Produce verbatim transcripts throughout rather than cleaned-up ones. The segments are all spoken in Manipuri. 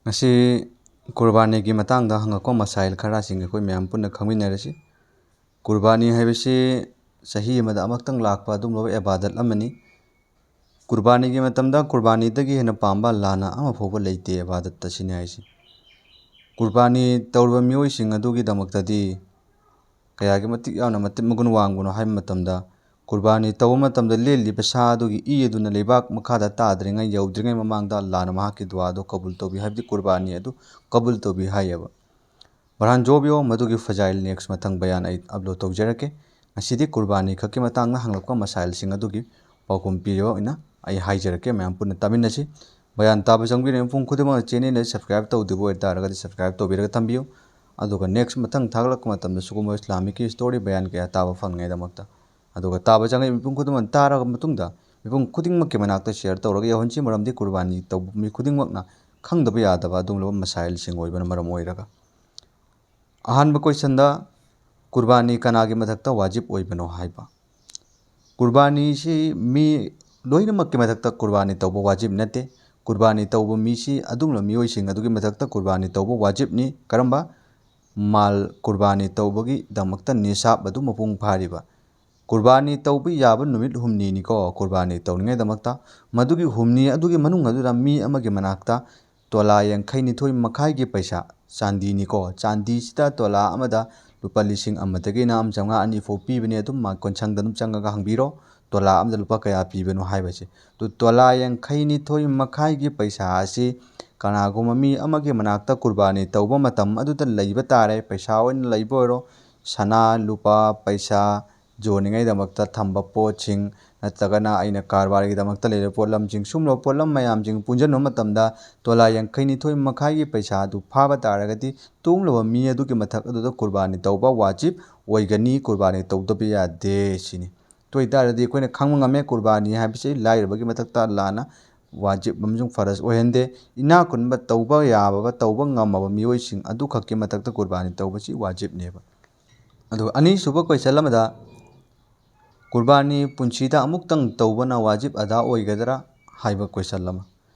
ꯉꯁꯤ ꯀꯨꯔꯕꯥꯅꯤꯒꯤ ꯃꯇꯥꯡꯗ ꯍꯪꯉꯛꯄ ꯃꯁꯥꯏꯜ ꯈꯔꯁꯤꯡ ꯑꯩꯈꯣꯏ ꯃꯌꯥꯝ ꯄꯨꯟꯅ ꯈꯪꯃꯤꯟꯅꯔꯁꯤ꯫ ꯀꯨꯔꯕꯥꯅꯤ ꯍꯥꯏꯕꯁꯤ ꯆꯍꯤ ꯑꯃꯗ ꯑꯃꯨꯛꯇꯪ ꯂꯥꯛꯄ ꯑꯗꯨꯒꯨꯝꯂꯕ ꯏꯕꯥꯗꯠ ꯑꯃꯅꯤ꯫ ꯀꯨꯔꯕꯥꯅꯤꯒꯤ ꯃꯇꯝꯗ ꯀꯨꯔꯕꯥꯅꯤꯗꯒꯤ ꯍꯦꯟꯅ ꯄꯥꯝꯕ ꯑꯜꯂꯥꯍꯅ ꯑꯃ ꯐꯥꯎꯕ ꯂꯩꯇꯦ ꯏꯕꯥꯗꯠꯇ, ꯁꯤꯅꯤ ꯍꯥꯏꯁꯤ꯫ ꯀꯨꯔꯕꯥꯅꯤ ꯇꯧꯔꯤꯕ ꯃꯤꯑꯣꯏꯁꯤꯡ ꯑꯗꯨꯒꯤꯗꯃꯛꯇꯗꯤ ꯀꯌꯥꯒꯤ ꯃꯇꯤꯛ ꯌꯥꯝꯅ ꯃꯇꯤꯛ ꯃꯒꯨꯟ ꯋꯥꯡꯕꯅꯣ ꯍꯥꯏꯕ ꯃꯇꯝꯗ, ꯀꯨꯔꯕꯥꯅꯤ ꯇꯧꯕ ꯃꯇꯝꯗ ꯂꯦꯜꯂꯤꯕ ꯁꯥ ꯑꯗꯨꯒꯤ ꯏ ꯑꯗꯨꯅ ꯂꯩꯕꯥꯛ ꯃꯈꯥꯗ ꯇꯥꯗ꯭ꯔꯤꯉꯩ, ꯌꯧꯗ꯭ꯔꯤꯉꯩ ꯃꯃꯥꯡꯗ ꯑꯜꯂꯥꯍꯅ ꯃꯍꯥꯛꯀꯤ ꯗꯨꯋꯥ ꯑꯗꯨ ꯀꯕꯨꯜ ꯇꯧꯕꯤ, ꯍꯥꯏꯕꯗꯤ ꯀꯨꯔꯕꯥꯅꯤ ꯑꯗꯨ ꯀꯕꯨꯜ ꯇꯧꯕꯤ ꯍꯥꯏꯌꯦꯕ꯫ ꯕꯔꯍꯥꯟ ꯖꯣꯕꯤꯌꯣ, ꯃꯗꯨꯒꯤ ꯐꯖꯥꯏꯜ next ꯃꯊꯪ ꯕꯌꯥꯟ ꯑꯩ upload ꯇꯧꯖꯔꯛꯀꯦ꯫ ꯉꯁꯤꯗꯤ ꯀꯨꯔꯕꯥꯅꯤ ꯈꯛꯀꯤ ꯃꯇꯥꯡꯗ ꯍꯪꯂꯛꯄ ꯃꯁꯥꯏꯜꯁꯤꯡ ꯑꯗꯨꯒꯤ ꯄꯥꯎꯈꯨꯝ ꯄꯤꯔꯤꯕ ꯑꯣꯏꯅ ꯑꯩ ꯍꯥꯏꯖꯔꯛꯀꯦ, ꯃꯌꯥꯝ ꯄꯨꯟꯅ ꯇꯥꯃꯤꯟꯅꯁꯤ꯫ ꯕꯌꯥꯟ ꯇꯥꯕ ꯆꯪꯕꯤꯔꯤꯕ ꯃꯤꯄꯨꯝ ꯈꯨꯗꯤꯡꯃꯛꯅ channel ꯑꯁꯤ subscribe ꯇꯧꯗ꯭ꯔꯤꯕ ꯑꯣꯏꯇꯥꯔꯒꯗꯤ subscribe ꯇꯧꯕꯤꯔꯒ ꯊꯝꯕꯤꯌꯨ꯫ ꯑꯗꯨꯒ next ꯃꯊꯪ ꯊꯥꯒꯠꯂꯛꯄ ꯃꯇꯝꯗ ꯁꯤꯒꯨꯝꯕ ꯏꯁꯂꯥꯃꯤꯛꯀꯤ story ꯕꯌꯥꯟ ꯀꯌꯥ ꯇꯥꯕ ꯐꯪꯅꯉꯥꯏꯗꯃꯛꯇ꯫ ꯑꯗꯨꯒ ꯇꯥꯕ ꯆꯪꯉꯛꯏꯕ ꯃꯤꯄꯨꯝ ꯈꯨꯗꯤꯡꯃꯛꯅ ꯇꯥꯔꯕ ꯃꯇꯨꯡꯗ ꯃꯤꯄꯨꯝ ꯈꯨꯗꯤꯡꯃꯛꯀꯤ ꯃꯅꯥꯛꯇ share ꯇꯧꯔꯒ ꯌꯧꯍꯟꯁꯤ, ꯃꯔꯝꯗꯤ ꯀꯨꯔꯕꯥꯅꯤ ꯇꯧꯕ ꯃꯤ ꯈꯨꯗꯤꯡꯃꯛꯅ ꯈꯪꯗꯕ ꯌꯥꯗꯕ ꯑꯗꯨꯒꯨꯝꯂꯕ ꯃꯁꯥꯏꯜꯁꯤꯡ ꯑꯣꯏꯕꯅ ꯃꯔꯝ ꯑꯣꯏꯔꯒ꯫ ꯑꯍꯥꯟꯕ questionꯗ, ꯀꯨꯔꯕꯥꯅꯤ ꯀꯅꯥꯒꯤ ꯃꯊꯛꯇ ꯋꯥꯖꯤꯕ ꯑꯣꯏꯕꯅꯣ ꯍꯥꯏꯕ꯫ ꯀꯨꯔꯕꯥꯅꯤꯁꯤ ꯃꯤ ꯂꯣꯏꯅꯃꯛꯀꯤ ꯃꯊꯛꯇ ꯀꯨꯔꯕꯥꯅꯤ ꯇꯧꯕ ꯋꯥꯖꯤꯕ ꯅꯠꯇꯦ꯫ ꯀꯨꯔꯕꯥꯅꯤ ꯇꯧꯕ ꯃꯤꯁꯤ ꯑꯗꯨꯒꯨꯝꯂꯕ ꯃꯤꯑꯣꯏꯁꯤꯡ ꯑꯗꯨꯒꯤ ꯃꯊꯛꯇ ꯀꯨꯔꯕꯥꯅꯤ ꯇꯧꯕ ꯋꯥꯖꯤꯕꯅꯤ꯫ ꯀꯔꯝꯕ? ꯃꯥꯜ ꯀꯨꯔꯕꯥꯅꯤ ꯇꯧꯕꯒꯤꯗꯃꯛꯇ ꯅꯤꯁꯥꯕ ꯑꯗꯨ ꯃꯄꯨꯡ ꯐꯥꯔꯤꯕ꯫ ꯀꯨꯔꯕꯥꯅꯤ ꯇꯧꯕ ꯌꯥꯕ ꯅꯨꯃꯤꯠ ꯍꯨꯝꯅꯤꯅꯤꯀꯣ ꯀꯨꯔꯕꯥꯅꯤ ꯇꯧꯅꯤꯡꯉꯥꯏꯗꯃꯛꯇ꯫ ꯃꯗꯨꯒꯤ ꯍꯨꯝꯅꯤ ꯑꯗꯨꯒꯤ ꯃꯅꯨꯡ ꯑꯗꯨꯗ ꯃꯤ ꯑꯃꯒꯤ ꯃꯅꯥꯛꯇ ꯇꯣꯂꯥ ꯌꯥꯡꯈꯩ ꯅꯤꯊꯣꯏ ꯃꯈꯥꯏꯒꯤ ꯄꯩꯁꯥ, ꯆꯥꯟꯗꯤꯅꯤꯀꯣ, ꯆꯥꯟꯗꯤꯁꯤꯗ ꯇꯣꯂꯥ ꯑꯃꯗ ꯂꯨꯄꯥ ꯂꯤꯁꯤꯡ ꯑꯃꯗꯒꯤꯅ ꯑꯃ ꯆꯥꯝꯃꯉꯥ ꯑꯅꯤ ꯐꯥꯎ ꯄꯤꯕꯅꯦ꯫ ꯑꯗꯨꯝ ꯃꯥ ꯀꯣꯟꯁꯪꯗ ꯑꯗꯨꯝ ꯆꯪꯉꯒ ꯍꯪꯕꯤꯔꯣ, ꯇꯣꯂꯥ ꯑꯃꯗ ꯂꯨꯄꯥ ꯀꯌꯥ ꯄꯤꯕꯅꯣ ꯍꯥꯏꯕꯁꯦ꯫ ꯑꯗꯨ ꯇꯣꯂꯥ ꯌꯥꯡꯈꯩ ꯅꯤꯊꯣꯏ ꯃꯈꯥꯏꯒꯤ ꯄꯩꯁꯥ ꯑꯁꯤ ꯀꯅꯥꯒꯨꯝꯕ ꯃꯤ ꯑꯃꯒꯤ ꯃꯅꯥꯛꯇ ꯀꯨꯔꯕꯥꯅꯤ ꯇꯧꯕ ꯃꯇꯝ ꯑꯗꯨꯗ ꯂꯩꯕ ꯇꯥꯔꯦ꯫ ꯄꯩꯁꯥ ꯑꯣꯏꯅ ꯂꯩꯕ ꯑꯣꯏꯔꯣ, ꯁꯅꯥ, ꯂꯨꯄꯥ, ꯄꯩꯁꯥ, ꯌꯣꯟꯅꯤꯡꯉꯥꯏꯗꯃꯛꯇ ꯊꯝꯕ ꯄꯣꯠꯁꯤꯡ, ꯅꯠꯇ꯭ꯔꯒꯅ ꯑꯩꯅ ꯀꯔꯕꯥꯔꯒꯤꯗꯃꯛꯇ ꯂꯩꯔꯤꯕ ꯄꯣꯠꯂꯝꯁꯤꯡ, ꯁꯨꯝꯂꯕ ꯄꯣꯠꯂꯝ ꯃꯌꯥꯝꯁꯤꯡ ꯄꯨꯟꯁꯤꯟꯕ ꯃꯇꯝꯗ ꯇꯣꯂꯥ ꯌꯥꯡꯈꯩ ꯅꯤꯊꯣꯏ ꯃꯈꯥꯏꯒꯤ ꯄꯩꯁꯥ ꯑꯗꯨ ꯐꯥꯕ ꯇꯥꯔꯒꯗꯤ ꯇꯣꯡꯂꯕ ꯃꯤ ꯑꯗꯨꯒꯤ ꯃꯊꯛ ꯑꯗꯨꯗ ꯀꯨꯔꯕꯥꯅꯤ ꯇꯧꯕ ꯋꯥꯖꯤꯕ ꯑꯣꯏꯒꯅꯤ, ꯀꯨꯔꯕꯥꯅꯤ ꯇꯧꯗꯕ ꯌꯥꯗꯦ ꯁꯤꯅꯤ꯫ ꯑꯗꯨ ꯑꯣꯏꯇꯥꯔꯗꯤ ꯑꯩꯈꯣꯏꯅ ꯈꯪꯕ ꯉꯝꯃꯦ, ꯀꯨꯔꯕꯥꯅꯤ ꯍꯥꯏꯕꯁꯤ ꯂꯥꯏꯔꯕꯒꯤ ꯃꯊꯛꯇ ꯑꯜꯂꯥꯍꯅ ꯋꯥꯖꯤꯕ ꯑꯃꯁꯨꯡ ꯐꯔꯖ ꯑꯣꯏꯍꯟꯗꯦ꯫ ꯏꯅꯥꯛ ꯈꯨꯟꯕ, ꯇꯧꯕ ꯌꯥꯕ, ꯇꯧꯕ ꯉꯝꯃꯕ ꯃꯤꯑꯣꯏꯁꯤꯡ ꯑꯗꯨꯈꯛꯀꯤ ꯃꯊꯛꯇ ꯀꯨꯔꯕꯥꯅꯤ ꯇꯧꯕꯁꯤ ꯋꯥꯖꯤꯕꯅꯦꯕ꯫ ꯑꯗꯨꯒ ꯑꯅꯤꯁꯨꯕ question ꯑꯃꯗ, ꯀꯨꯔꯕꯥꯅꯤ ꯄꯨꯟꯁꯤꯗ ꯑꯃꯨꯛꯇꯪ ꯇꯧꯕꯅ ꯋꯥꯖꯤꯕ ꯑꯗꯥ ꯑꯣꯏꯒꯗ꯭ꯔꯥ ꯍꯥꯏꯕ question ꯑꯃ꯫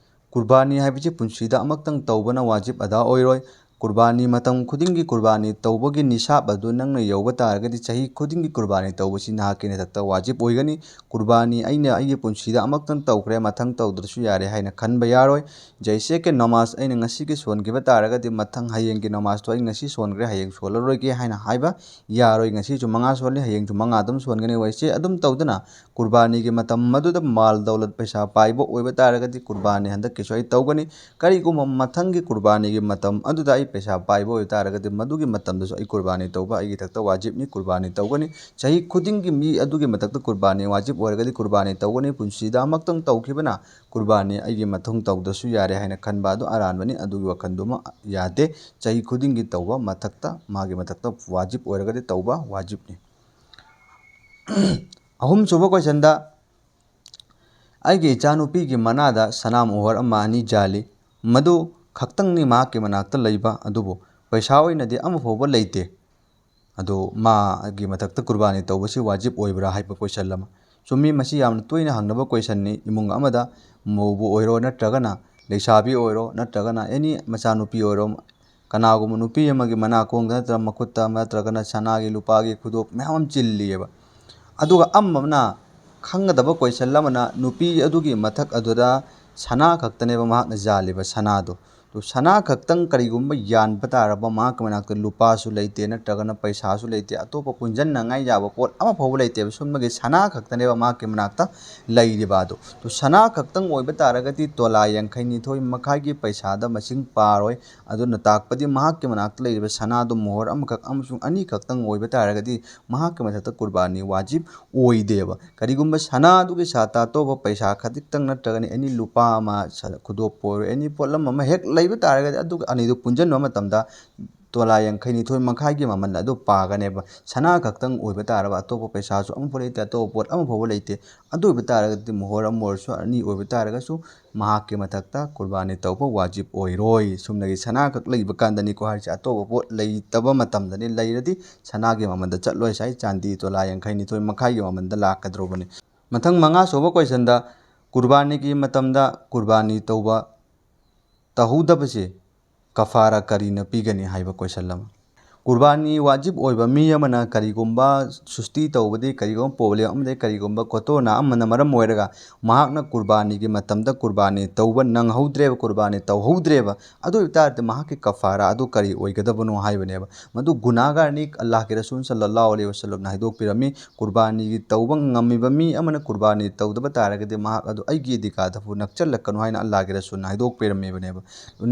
ꯀꯨꯔꯕꯥꯅꯤ ꯍꯥꯏꯕꯁꯤ ꯄꯨꯟꯁꯤꯗ ꯑꯃꯛꯇꯪ ꯇꯧꯕꯅ ꯋꯥꯖꯤꯕ ꯑꯗꯥ ꯑꯣꯏꯔꯣꯏ꯫ ꯀꯨꯔꯕꯥꯅꯤ ꯃꯇꯝ ꯈꯨꯗꯤꯡꯒꯤ ꯀꯨꯔꯕꯥꯅꯤ ꯇꯧꯕꯒꯤ ꯅꯤꯁꯥꯞ ꯑꯗꯨ ꯅꯪꯅ ꯌꯧꯕ ꯇꯥꯔꯒꯗꯤ, ꯆꯍꯤ ꯈꯨꯗꯤꯡꯒꯤ ꯀꯨꯔꯕꯥꯅꯤ ꯇꯧꯕꯁꯤ ꯅꯍꯥꯛꯀꯤ ꯅꯊꯛꯇ ꯋꯥꯖꯤꯕ ꯑꯣꯏꯒꯅꯤ꯫ ꯀꯨꯔꯕꯥꯅꯤ ꯑꯩꯅ ꯑꯩꯒꯤ ꯄꯨꯟꯁꯤꯗ ꯑꯃꯛꯇꯪ ꯇꯧꯈ꯭ꯔꯦ, ꯃꯊꯪ ꯇꯧꯗ꯭ꯔꯁꯨ ꯌꯥꯔꯦ ꯍꯥꯏꯅ ꯈꯟꯕ ꯌꯥꯔꯣꯏ꯫ ꯖꯩꯁꯦ ꯀꯦ ꯅꯃꯥꯖ ꯑꯩꯅ ꯉꯁꯤꯒꯤ ꯁꯣꯟꯈꯤꯕ ꯇꯥꯔꯒꯗꯤ, ꯃꯊꯪ ꯍꯌꯦꯡꯒꯤ ꯅꯃꯥꯖꯇꯣ ꯑꯩ ꯉꯁꯤ ꯁꯣꯟꯈ꯭ꯔꯦ, ꯍꯌꯦꯡ ꯁꯣꯜꯂꯔꯣꯏꯒꯦ ꯍꯥꯏꯅ ꯍꯥꯏꯕ ꯌꯥꯔꯣꯏ꯫ ꯉꯁꯤꯁꯨ ꯃꯉꯥ ꯁꯣꯜꯂꯤ, ꯍꯌꯦꯡꯁꯨ ꯃꯉꯥ ꯑꯗꯨꯝ ꯁꯣꯟꯒꯅꯤ꯫ ꯋꯥꯏꯁꯦ ꯑꯗꯨꯝ ꯇꯧꯗꯅ ꯀꯨꯔꯕꯥꯅꯤꯒꯤ ꯃꯇꯝ ꯑꯗꯨꯗ ꯃꯥꯜ ꯗꯧꯂꯠ, ꯄꯩꯁꯥ ꯄꯥꯏꯕ ꯑꯣꯏꯕ ꯇꯥꯔꯒꯗꯤ, ꯀꯨꯔꯕꯥꯅꯤ ꯍꯟꯗꯛꯀꯤꯁꯨ ꯑꯩ ꯇꯧꯒꯅꯤ꯫ ꯀꯔꯤꯒꯨꯝꯕ ꯃꯊꯪꯒꯤ ꯀꯨꯔꯕꯥꯅꯤꯒꯤ ꯃꯇꯝ ꯑꯗꯨꯗ ꯑꯩ ꯄꯩꯁꯥ ꯄꯥꯏꯕ ꯑꯣꯏꯕ ꯇꯥꯔꯒꯗꯤ, ꯃꯗꯨꯒꯤ ꯃꯇꯝꯗꯁꯨ ꯑꯩ ꯀꯨꯔꯕꯥꯅꯤ ꯇꯧꯕ ꯑꯩꯒꯤ ꯊꯛꯇ ꯋꯥꯖꯤꯕꯅꯤ, ꯀꯨꯔꯕꯥꯅꯤ ꯇꯧꯒꯅꯤ꯫ ꯆꯍꯤ ꯈꯨꯗꯤꯡꯒꯤ ꯃꯤ ꯑꯗꯨꯒꯤ ꯃꯊꯛꯇ ꯀꯨꯔꯕꯥꯅꯤ ꯋꯥꯖꯤꯕ ꯑꯣꯏꯔꯒꯗꯤ, ꯀꯨꯔꯕꯥꯅꯤ ꯇꯧꯒꯅꯤ꯫ ꯄꯨꯟꯁꯤꯗ ꯑꯃꯛꯇꯪ ꯇꯧꯈꯤꯕꯅ ꯀꯨꯔꯕꯥꯅꯤ ꯑꯩꯒꯤ ꯃꯊꯪ ꯇꯧꯗ꯭ꯔꯁꯨ ꯌꯥꯔꯦ ꯍꯥꯏꯅ ꯈꯟꯕ ꯑꯗꯨ ꯑꯔꯥꯟꯕꯅꯤ꯫ ꯑꯗꯨꯒꯤ ꯋꯥꯈꯜꯗꯨꯃ ꯌꯥꯗꯦ꯫ ꯆꯍꯤ ꯈꯨꯗꯤꯡꯒꯤ ꯇꯧꯕ ꯃꯊꯛꯇ, ꯃꯥꯒꯤ ꯃꯊꯛꯇ ꯋꯥꯖꯤꯕ ꯑꯣꯏꯔꯒꯗꯤ ꯇꯧꯕ ꯋꯥꯖꯤꯕꯅꯤ꯫ ꯑꯍꯨꯝꯁꯨꯕ ꯀꯣꯏꯁꯟꯗ, ꯑꯩꯒꯤ ꯏꯆꯥꯅꯨꯄꯤꯒꯤ ꯃꯅꯥꯗ ꯁꯅꯥ ꯃꯣꯍꯣꯔ ꯑꯃ ꯑꯅꯤ ꯌꯥꯜꯂꯤ꯫ ꯃꯗꯨ ꯈꯛꯇꯪꯅꯤ ꯃꯍꯥꯛꯀꯤ ꯃꯅꯥꯛꯇ ꯂꯩꯕ, ꯑꯗꯨꯕꯨ ꯄꯩꯁꯥ ꯑꯣꯏꯅꯗꯤ ꯑꯃ ꯐꯥꯎꯕ ꯂꯩꯇꯦ꯫ ꯑꯗꯨ ꯃꯥꯒꯤ ꯃꯊꯛꯇ ꯀꯨꯔꯕꯥꯅꯤ ꯇꯧꯕꯁꯤ ꯋꯥꯖꯤꯕ ꯑꯣꯏꯕ꯭ꯔꯥ ꯍꯥꯏꯕ ꯀꯣꯏꯁꯟ ꯑꯃ꯫ ꯆꯨꯝꯃꯤ, ꯃꯁꯤ ꯌꯥꯝꯅ ꯇꯣꯏꯅ ꯍꯪꯅꯕ ꯀꯣꯏꯁꯟꯅꯤ꯫ ꯏꯃꯨꯡ ꯑꯃꯗ ꯃꯧꯕꯨ ꯑꯣꯏꯔꯣ, ꯅꯠꯇ꯭ꯔꯒꯅ ꯂꯩꯁꯥꯕꯤ ꯑꯣꯏꯔꯣ, ꯅꯠꯇ꯭ꯔꯒꯅ ꯑꯦꯅꯤ ꯃꯆꯥꯅꯨꯄꯤ ꯑꯣꯏꯔꯣ, ꯀꯅꯥꯒꯨꯝꯕ ꯅꯨꯄꯤ ꯑꯃꯒꯤ ꯃꯅꯥꯀꯣꯡꯗ ꯅꯠꯇ꯭ꯔꯒ ꯃꯈꯨꯠꯇ ꯅꯠꯇ꯭ꯔꯒꯅ ꯁꯅꯥꯒꯤ ꯂꯨꯄꯥꯒꯤ ꯈꯨꯗꯣꯞ ꯃꯌꯥꯝ ꯑꯃ ꯆꯤꯜꯂꯤꯑꯕ꯫ ꯑꯗꯨꯒ ꯑꯃ ꯑꯃꯅ ꯈꯪꯒꯗꯕ ꯀꯣꯏꯁꯟ ꯑꯃꯅ, ꯅꯨꯄꯤ ꯑꯗꯨꯒꯤ ꯃꯊꯛ ꯑꯗꯨꯗ ꯁꯅꯥ ꯈꯛꯇꯅꯦꯕ ꯃꯍꯥꯛꯅ ꯌꯥꯜꯂꯤꯕ ꯁꯅꯥꯗꯣ꯫ ꯑꯗꯨ ꯁꯅꯥ ꯈꯛꯇꯪ ꯀꯔꯤꯒꯨꯝꯕ ꯌꯥꯟꯕ ꯇꯥꯔꯕ, ꯃꯍꯥꯛꯀꯤ ꯃꯅꯥꯛꯇ ꯂꯨꯄꯥꯁꯨ ꯂꯩꯇꯦ, ꯅꯠꯇ꯭ꯔꯒꯅ ꯄꯩꯁꯥꯁꯨ ꯂꯩꯇꯦ, ꯑꯇꯣꯞꯄ ꯄꯨꯟꯁꯤꯟꯅꯉꯥꯏ ꯌꯥꯕ ꯄꯣꯠ ꯑꯃ ꯐꯥꯎꯕ ꯂꯩꯇꯦꯕ꯫ ꯁꯨꯝꯕꯒꯤ ꯁꯅꯥ ꯈꯛꯇꯅꯦꯕ ꯃꯍꯥꯛꯀꯤ ꯃꯅꯥꯛꯇ ꯂꯩꯔꯤꯕ ꯑꯗꯣ꯫ ꯑꯗꯨ ꯁꯅꯥ ꯈꯛꯇꯪ ꯑꯣꯏꯕ ꯇꯥꯔꯒꯗꯤ ꯇꯣꯂꯥ ꯌꯥꯡꯈꯩ ꯅꯤꯊꯣꯏ ꯃꯈꯥꯏꯒꯤ ꯄꯩꯁꯥꯗ ꯃꯁꯤꯡ ꯄꯥꯔꯣꯏ꯫ ꯑꯗꯨꯅ ꯇꯥꯛꯄꯗꯤ ꯃꯍꯥꯛꯀꯤ ꯃꯅꯥꯛꯇ ꯂꯩꯔꯤꯕ ꯁꯅꯥꯗꯨ ꯃꯣꯍꯣꯔ ꯑꯃꯈꯛ ꯑꯃꯁꯨꯡ ꯑꯅꯤꯈꯛꯇꯪ ꯑꯣꯏꯕ ꯇꯥꯔꯒꯗꯤ ꯃꯍꯥꯛꯀꯤ ꯃꯊꯛꯇ ꯀꯨꯔꯕꯥꯅꯤ ꯋꯥꯖꯤꯕ ꯑꯣꯏꯗꯦꯕ꯫ ꯀꯔꯤꯒꯨꯝꯕ ꯁꯅꯥꯗꯨꯒꯤ ꯁꯥꯇ ꯑꯇꯣꯞꯄ ꯄꯩꯁꯥ ꯈꯖꯤꯛꯇꯪ ꯅꯠꯇ꯭ꯔꯒꯅ ꯑꯦꯅꯤ ꯂꯨꯄꯥ ꯑꯃ, ꯁ-, ꯈꯨꯗꯣꯞꯄꯨ ꯑꯣꯏꯔꯣ, ꯑꯦꯅꯤ ꯄꯣꯠꯂꯝ ꯑꯃ ꯍꯦꯛ ꯂꯩꯕ ꯇꯥꯔꯒꯗꯤ ꯑꯗꯨꯒ ꯑꯅꯤꯗꯨ ꯄꯨꯟꯁꯤꯟꯕ ꯃꯇꯝꯗ ꯇꯣꯂꯥ ꯌꯥꯡꯈꯩ ꯅꯤꯊꯣꯏ ꯃꯈꯥꯏꯒꯤ ꯃꯃꯜ ꯑꯗꯨ ꯄꯥꯒꯅꯦꯕ꯫ ꯁꯅꯥ ꯈꯛꯇꯪ ꯑꯣꯏꯕ ꯇꯥꯔꯕ, ꯑꯇꯣꯞꯄ ꯄꯩꯁꯥꯁꯨ ꯑꯃꯐꯥꯎ ꯂꯩꯇꯦ, ꯑꯇꯣꯞꯄ ꯄꯣꯠ ꯑꯃꯐꯥꯎꯕ ꯂꯩꯇꯦ꯫ ꯑꯗꯨ ꯑꯣꯏꯕ ꯇꯥꯔꯒꯗꯤ ꯃꯣꯍꯣꯔ ꯑꯃ ꯑꯣꯏꯔꯁꯨ, ꯑꯅꯤ ꯑꯣꯏꯕ ꯇꯥꯔꯒꯁꯨ ꯃꯍꯥꯛꯀꯤ ꯃꯊꯛꯇ ꯀꯨꯔꯕꯥꯅꯤ ꯇꯧꯕ ꯋꯥꯖꯤꯕ ꯑꯣꯏꯔꯣꯏ꯫ ꯁꯨꯝꯅꯒꯤ ꯁꯅꯥ ꯈꯛ ꯂꯩꯕ ꯀꯥꯟꯗꯅꯤꯀꯣ ꯍꯥꯏꯔꯤꯁꯦ, ꯑꯇꯣꯞꯄ ꯄꯣꯠ ꯂꯩꯇꯕ ꯃꯇꯝꯗꯅꯤ꯫ ꯂꯩꯔꯗꯤ ꯁꯅꯥꯒꯤ ꯃꯃꯜꯗ ꯆꯠꯂꯣꯏ, ꯉꯁꯥꯏ ꯆꯥꯟꯗꯤ ꯇꯣꯂꯥ ꯌꯥꯡꯈꯩ ꯅꯤꯊꯣꯏ ꯃꯈꯥꯏꯒꯤ ꯃꯃꯜꯗ ꯂꯥꯛꯀꯗꯧꯕꯅꯤ꯫ ꯃꯊꯪ ꯃꯉꯥ ꯁꯨꯕ ꯀꯣꯏꯁꯟꯗ, ꯀꯨꯔꯕꯥꯅꯤꯒꯤ ꯃꯇꯝꯗ ꯀꯨꯔꯕꯥꯅꯤ ꯇꯧꯕ ꯇꯧꯍꯧꯗꯕꯁꯤ ꯀꯐꯥꯔꯥ ꯀꯔꯤꯅ ꯄꯤꯒꯅꯤ ꯍꯥꯏꯕ ꯀꯣꯏꯁꯟ ꯑꯃ꯫ ꯀꯨꯔꯕꯥꯅꯤ ꯋꯥꯖꯤꯕ ꯑꯣꯏꯕ ꯃꯤ ꯑꯃꯅ ꯀꯔꯤꯒꯨꯝꯕ ꯁꯨꯁꯇꯤ ꯇꯧꯕꯗꯤ, ꯀꯔꯤꯒꯨꯝꯕ ꯄ꯭ꯔꯣꯕ꯭ꯂꯦꯝ ꯑꯃꯗꯤ, ꯀꯔꯤꯒꯨꯝꯕ ꯈꯣꯇꯣꯅꯥ ꯑꯃꯅ ꯃꯔꯝ ꯑꯣꯏꯔꯒ ꯃꯍꯥꯛꯅ ꯀꯨꯔꯕꯥꯅꯤꯒꯤ ꯃꯇꯝꯗ ꯀꯨꯔꯕꯥꯅꯤ ꯇꯧꯕ ꯅꯪꯍꯧꯗ꯭ꯔꯦꯕ, ꯀꯨꯔꯕꯥꯅꯤ ꯇꯧꯍꯧꯗ꯭ꯔꯦꯕ, ꯑꯗꯨ ꯑꯣꯏꯕ ꯇꯥꯔꯗꯤ ꯃꯍꯥꯛꯀꯤ ꯀꯐꯥꯔꯥ ꯑꯗꯨ ꯀꯔꯤ ꯑꯣꯏꯒꯗꯕꯅꯣ ꯍꯥꯏꯕꯅꯦꯕ꯫ ꯃꯗꯨ ꯒꯨꯅꯥꯒꯥꯔꯅꯤ꯫ ꯑꯜꯂꯥꯍꯒꯤ ꯔꯁꯨꯜ ꯁꯜꯂꯜꯂꯥꯍꯨ ꯑꯂꯩꯍꯤ ꯋꯁꯜꯂꯝꯅ ꯍꯥꯏꯗꯣꯛꯄꯤꯔꯝꯃꯤ, ꯀꯨꯔꯕꯥꯅꯤꯒꯤ ꯇꯧꯕ ꯉꯝꯃꯤꯕ ꯃꯤ ꯑꯃꯅ ꯀꯨꯔꯕꯥꯅꯤ ꯇꯧꯗꯕ ꯇꯥꯔꯒꯗꯤ ꯃꯍꯥꯛ ꯑꯗꯨ ꯑꯩꯒꯤ ꯏꯗꯤꯒꯥꯗꯕꯨ ꯅꯛꯆꯜꯂꯛꯀꯅꯨ ꯍꯥꯏꯅ ꯑꯜꯂꯥꯍꯒꯤ ꯔꯁꯨꯜꯅ ꯍꯥꯏꯗꯣꯛꯄꯤꯔꯝꯃꯤꯕꯅꯦꯕ꯫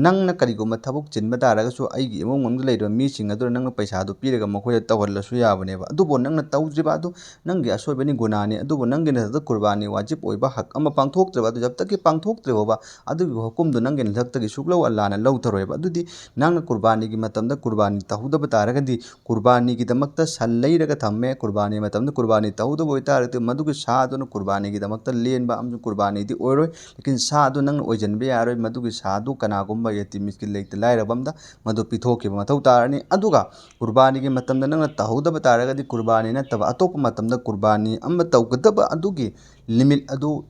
ꯅꯪꯅ ꯀꯔꯤꯒꯨꯝꯕ ꯊꯕꯛ ꯆꯤꯟꯕ ꯇꯥꯔꯒꯁꯨ ꯑꯩꯒꯤ ꯏꯃꯨꯡ ꯃꯅꯨꯡꯗ ꯂꯩꯔꯤꯕ ꯃꯤꯁꯤꯡ ꯑꯗꯨꯅ ꯅꯪꯅ ꯄꯩꯁꯥꯗꯨ ꯄꯤꯔꯒ ꯃꯈꯣꯏꯗ ꯇꯧꯍꯜꯂꯁꯨ ꯌꯥꯕꯅꯦꯕ꯫ ꯑꯗꯨꯕꯨ ꯅꯪꯅ ꯇꯧꯗ꯭ꯔꯤꯕ ꯑꯗꯨ ꯅꯪꯒꯤ ꯑꯁꯣꯏꯕꯅꯤ, ꯒꯨꯅꯥꯅꯤ꯫ ꯑꯗꯨꯕꯨ ꯅꯪꯒꯤ ꯅꯊꯛꯇ ꯀꯨꯔꯕꯥꯅꯤ ꯋꯥꯖꯤꯕ ꯑꯣꯏꯕ ꯍꯛ ꯑꯃ ꯄꯥꯡꯊꯣꯛꯇ꯭ꯔꯤꯕ ꯑꯗꯨ ꯖꯕ ꯇꯛꯀꯤ ꯄꯥꯡꯊꯣꯛꯇ꯭ꯔꯤ ꯐꯥꯎꯕ ꯑꯗꯨꯒꯤ ꯍꯨꯀꯨꯝꯗꯨ ꯅꯪꯒꯤ ꯅꯊꯛꯇꯒꯤ ꯁꯨꯛꯂꯧ ꯑꯜꯂꯥꯍꯅ ꯂꯧꯊꯔꯣꯏꯕ꯫ ꯑꯗꯨꯗꯤ ꯅꯪꯅ ꯀꯨꯔꯕꯥꯅꯤꯒꯤ ꯃꯇꯝꯗ ꯀꯨꯔꯕꯥꯅꯤ ꯇꯧꯍꯧꯗꯕ ꯇꯥꯔꯒꯗꯤ, ꯀꯨꯔꯕꯥꯅꯤꯒꯤꯗꯃꯛꯇ ꯁꯟ ꯂꯩꯔꯒ ꯊꯝꯃꯦ, ꯀꯨꯔꯕꯥꯅꯤ ꯃꯇꯝꯗ ꯀꯨꯔꯕꯥꯅꯤ ꯇꯧꯍꯧꯗꯕ ꯑꯣꯏꯇꯥꯔꯒꯗꯤ ꯃꯗꯨꯒꯤ ꯁꯥꯗꯨꯅ ꯀꯨꯔꯕꯥꯅꯤꯒꯤꯗꯃꯛꯇ ꯂꯦꯟꯕ ꯑꯃꯁꯨꯡ ꯀꯨꯔꯕꯥꯅꯤꯗꯤ ꯑꯣꯏꯔꯣꯏ꯫ ꯂꯦꯀꯤꯟ ꯁꯥꯗꯨ ꯅꯪꯅ ꯑꯣꯏꯁꯤꯟꯕ ꯌꯥꯔꯣꯏ, ꯃꯗꯨꯒꯤ ꯁꯥꯗꯨ ꯀꯅꯥꯒꯨꯝꯕ ꯌꯦꯇꯤꯝ ꯃꯤꯁꯀꯤꯟ ꯂꯩꯇ ꯂꯥꯏꯔꯕ ꯑꯃꯗ ꯃꯗꯨ ꯄꯤꯊꯣꯛꯈꯤꯕ ꯃꯊꯧ ꯇꯥꯔꯅꯤ꯫ ꯑꯗꯨꯒ ꯀꯨꯔꯕꯥꯅꯤꯒꯤ ꯃꯇꯝꯗ ꯅꯪꯅ ꯇꯧꯍꯧꯗꯕ ꯇꯥꯔꯒꯗꯤ ꯀꯨꯔꯕꯥꯅꯤ ꯅꯠꯇꯕ ꯑꯇꯣꯞꯄ ꯃꯇꯝꯗ ꯀꯨꯔꯕꯥꯅꯤ ꯑꯃ ꯇꯧꯒꯗꯕ ꯑꯗꯨꯒꯤ ꯂꯤꯃꯤꯠ ꯑꯗꯨ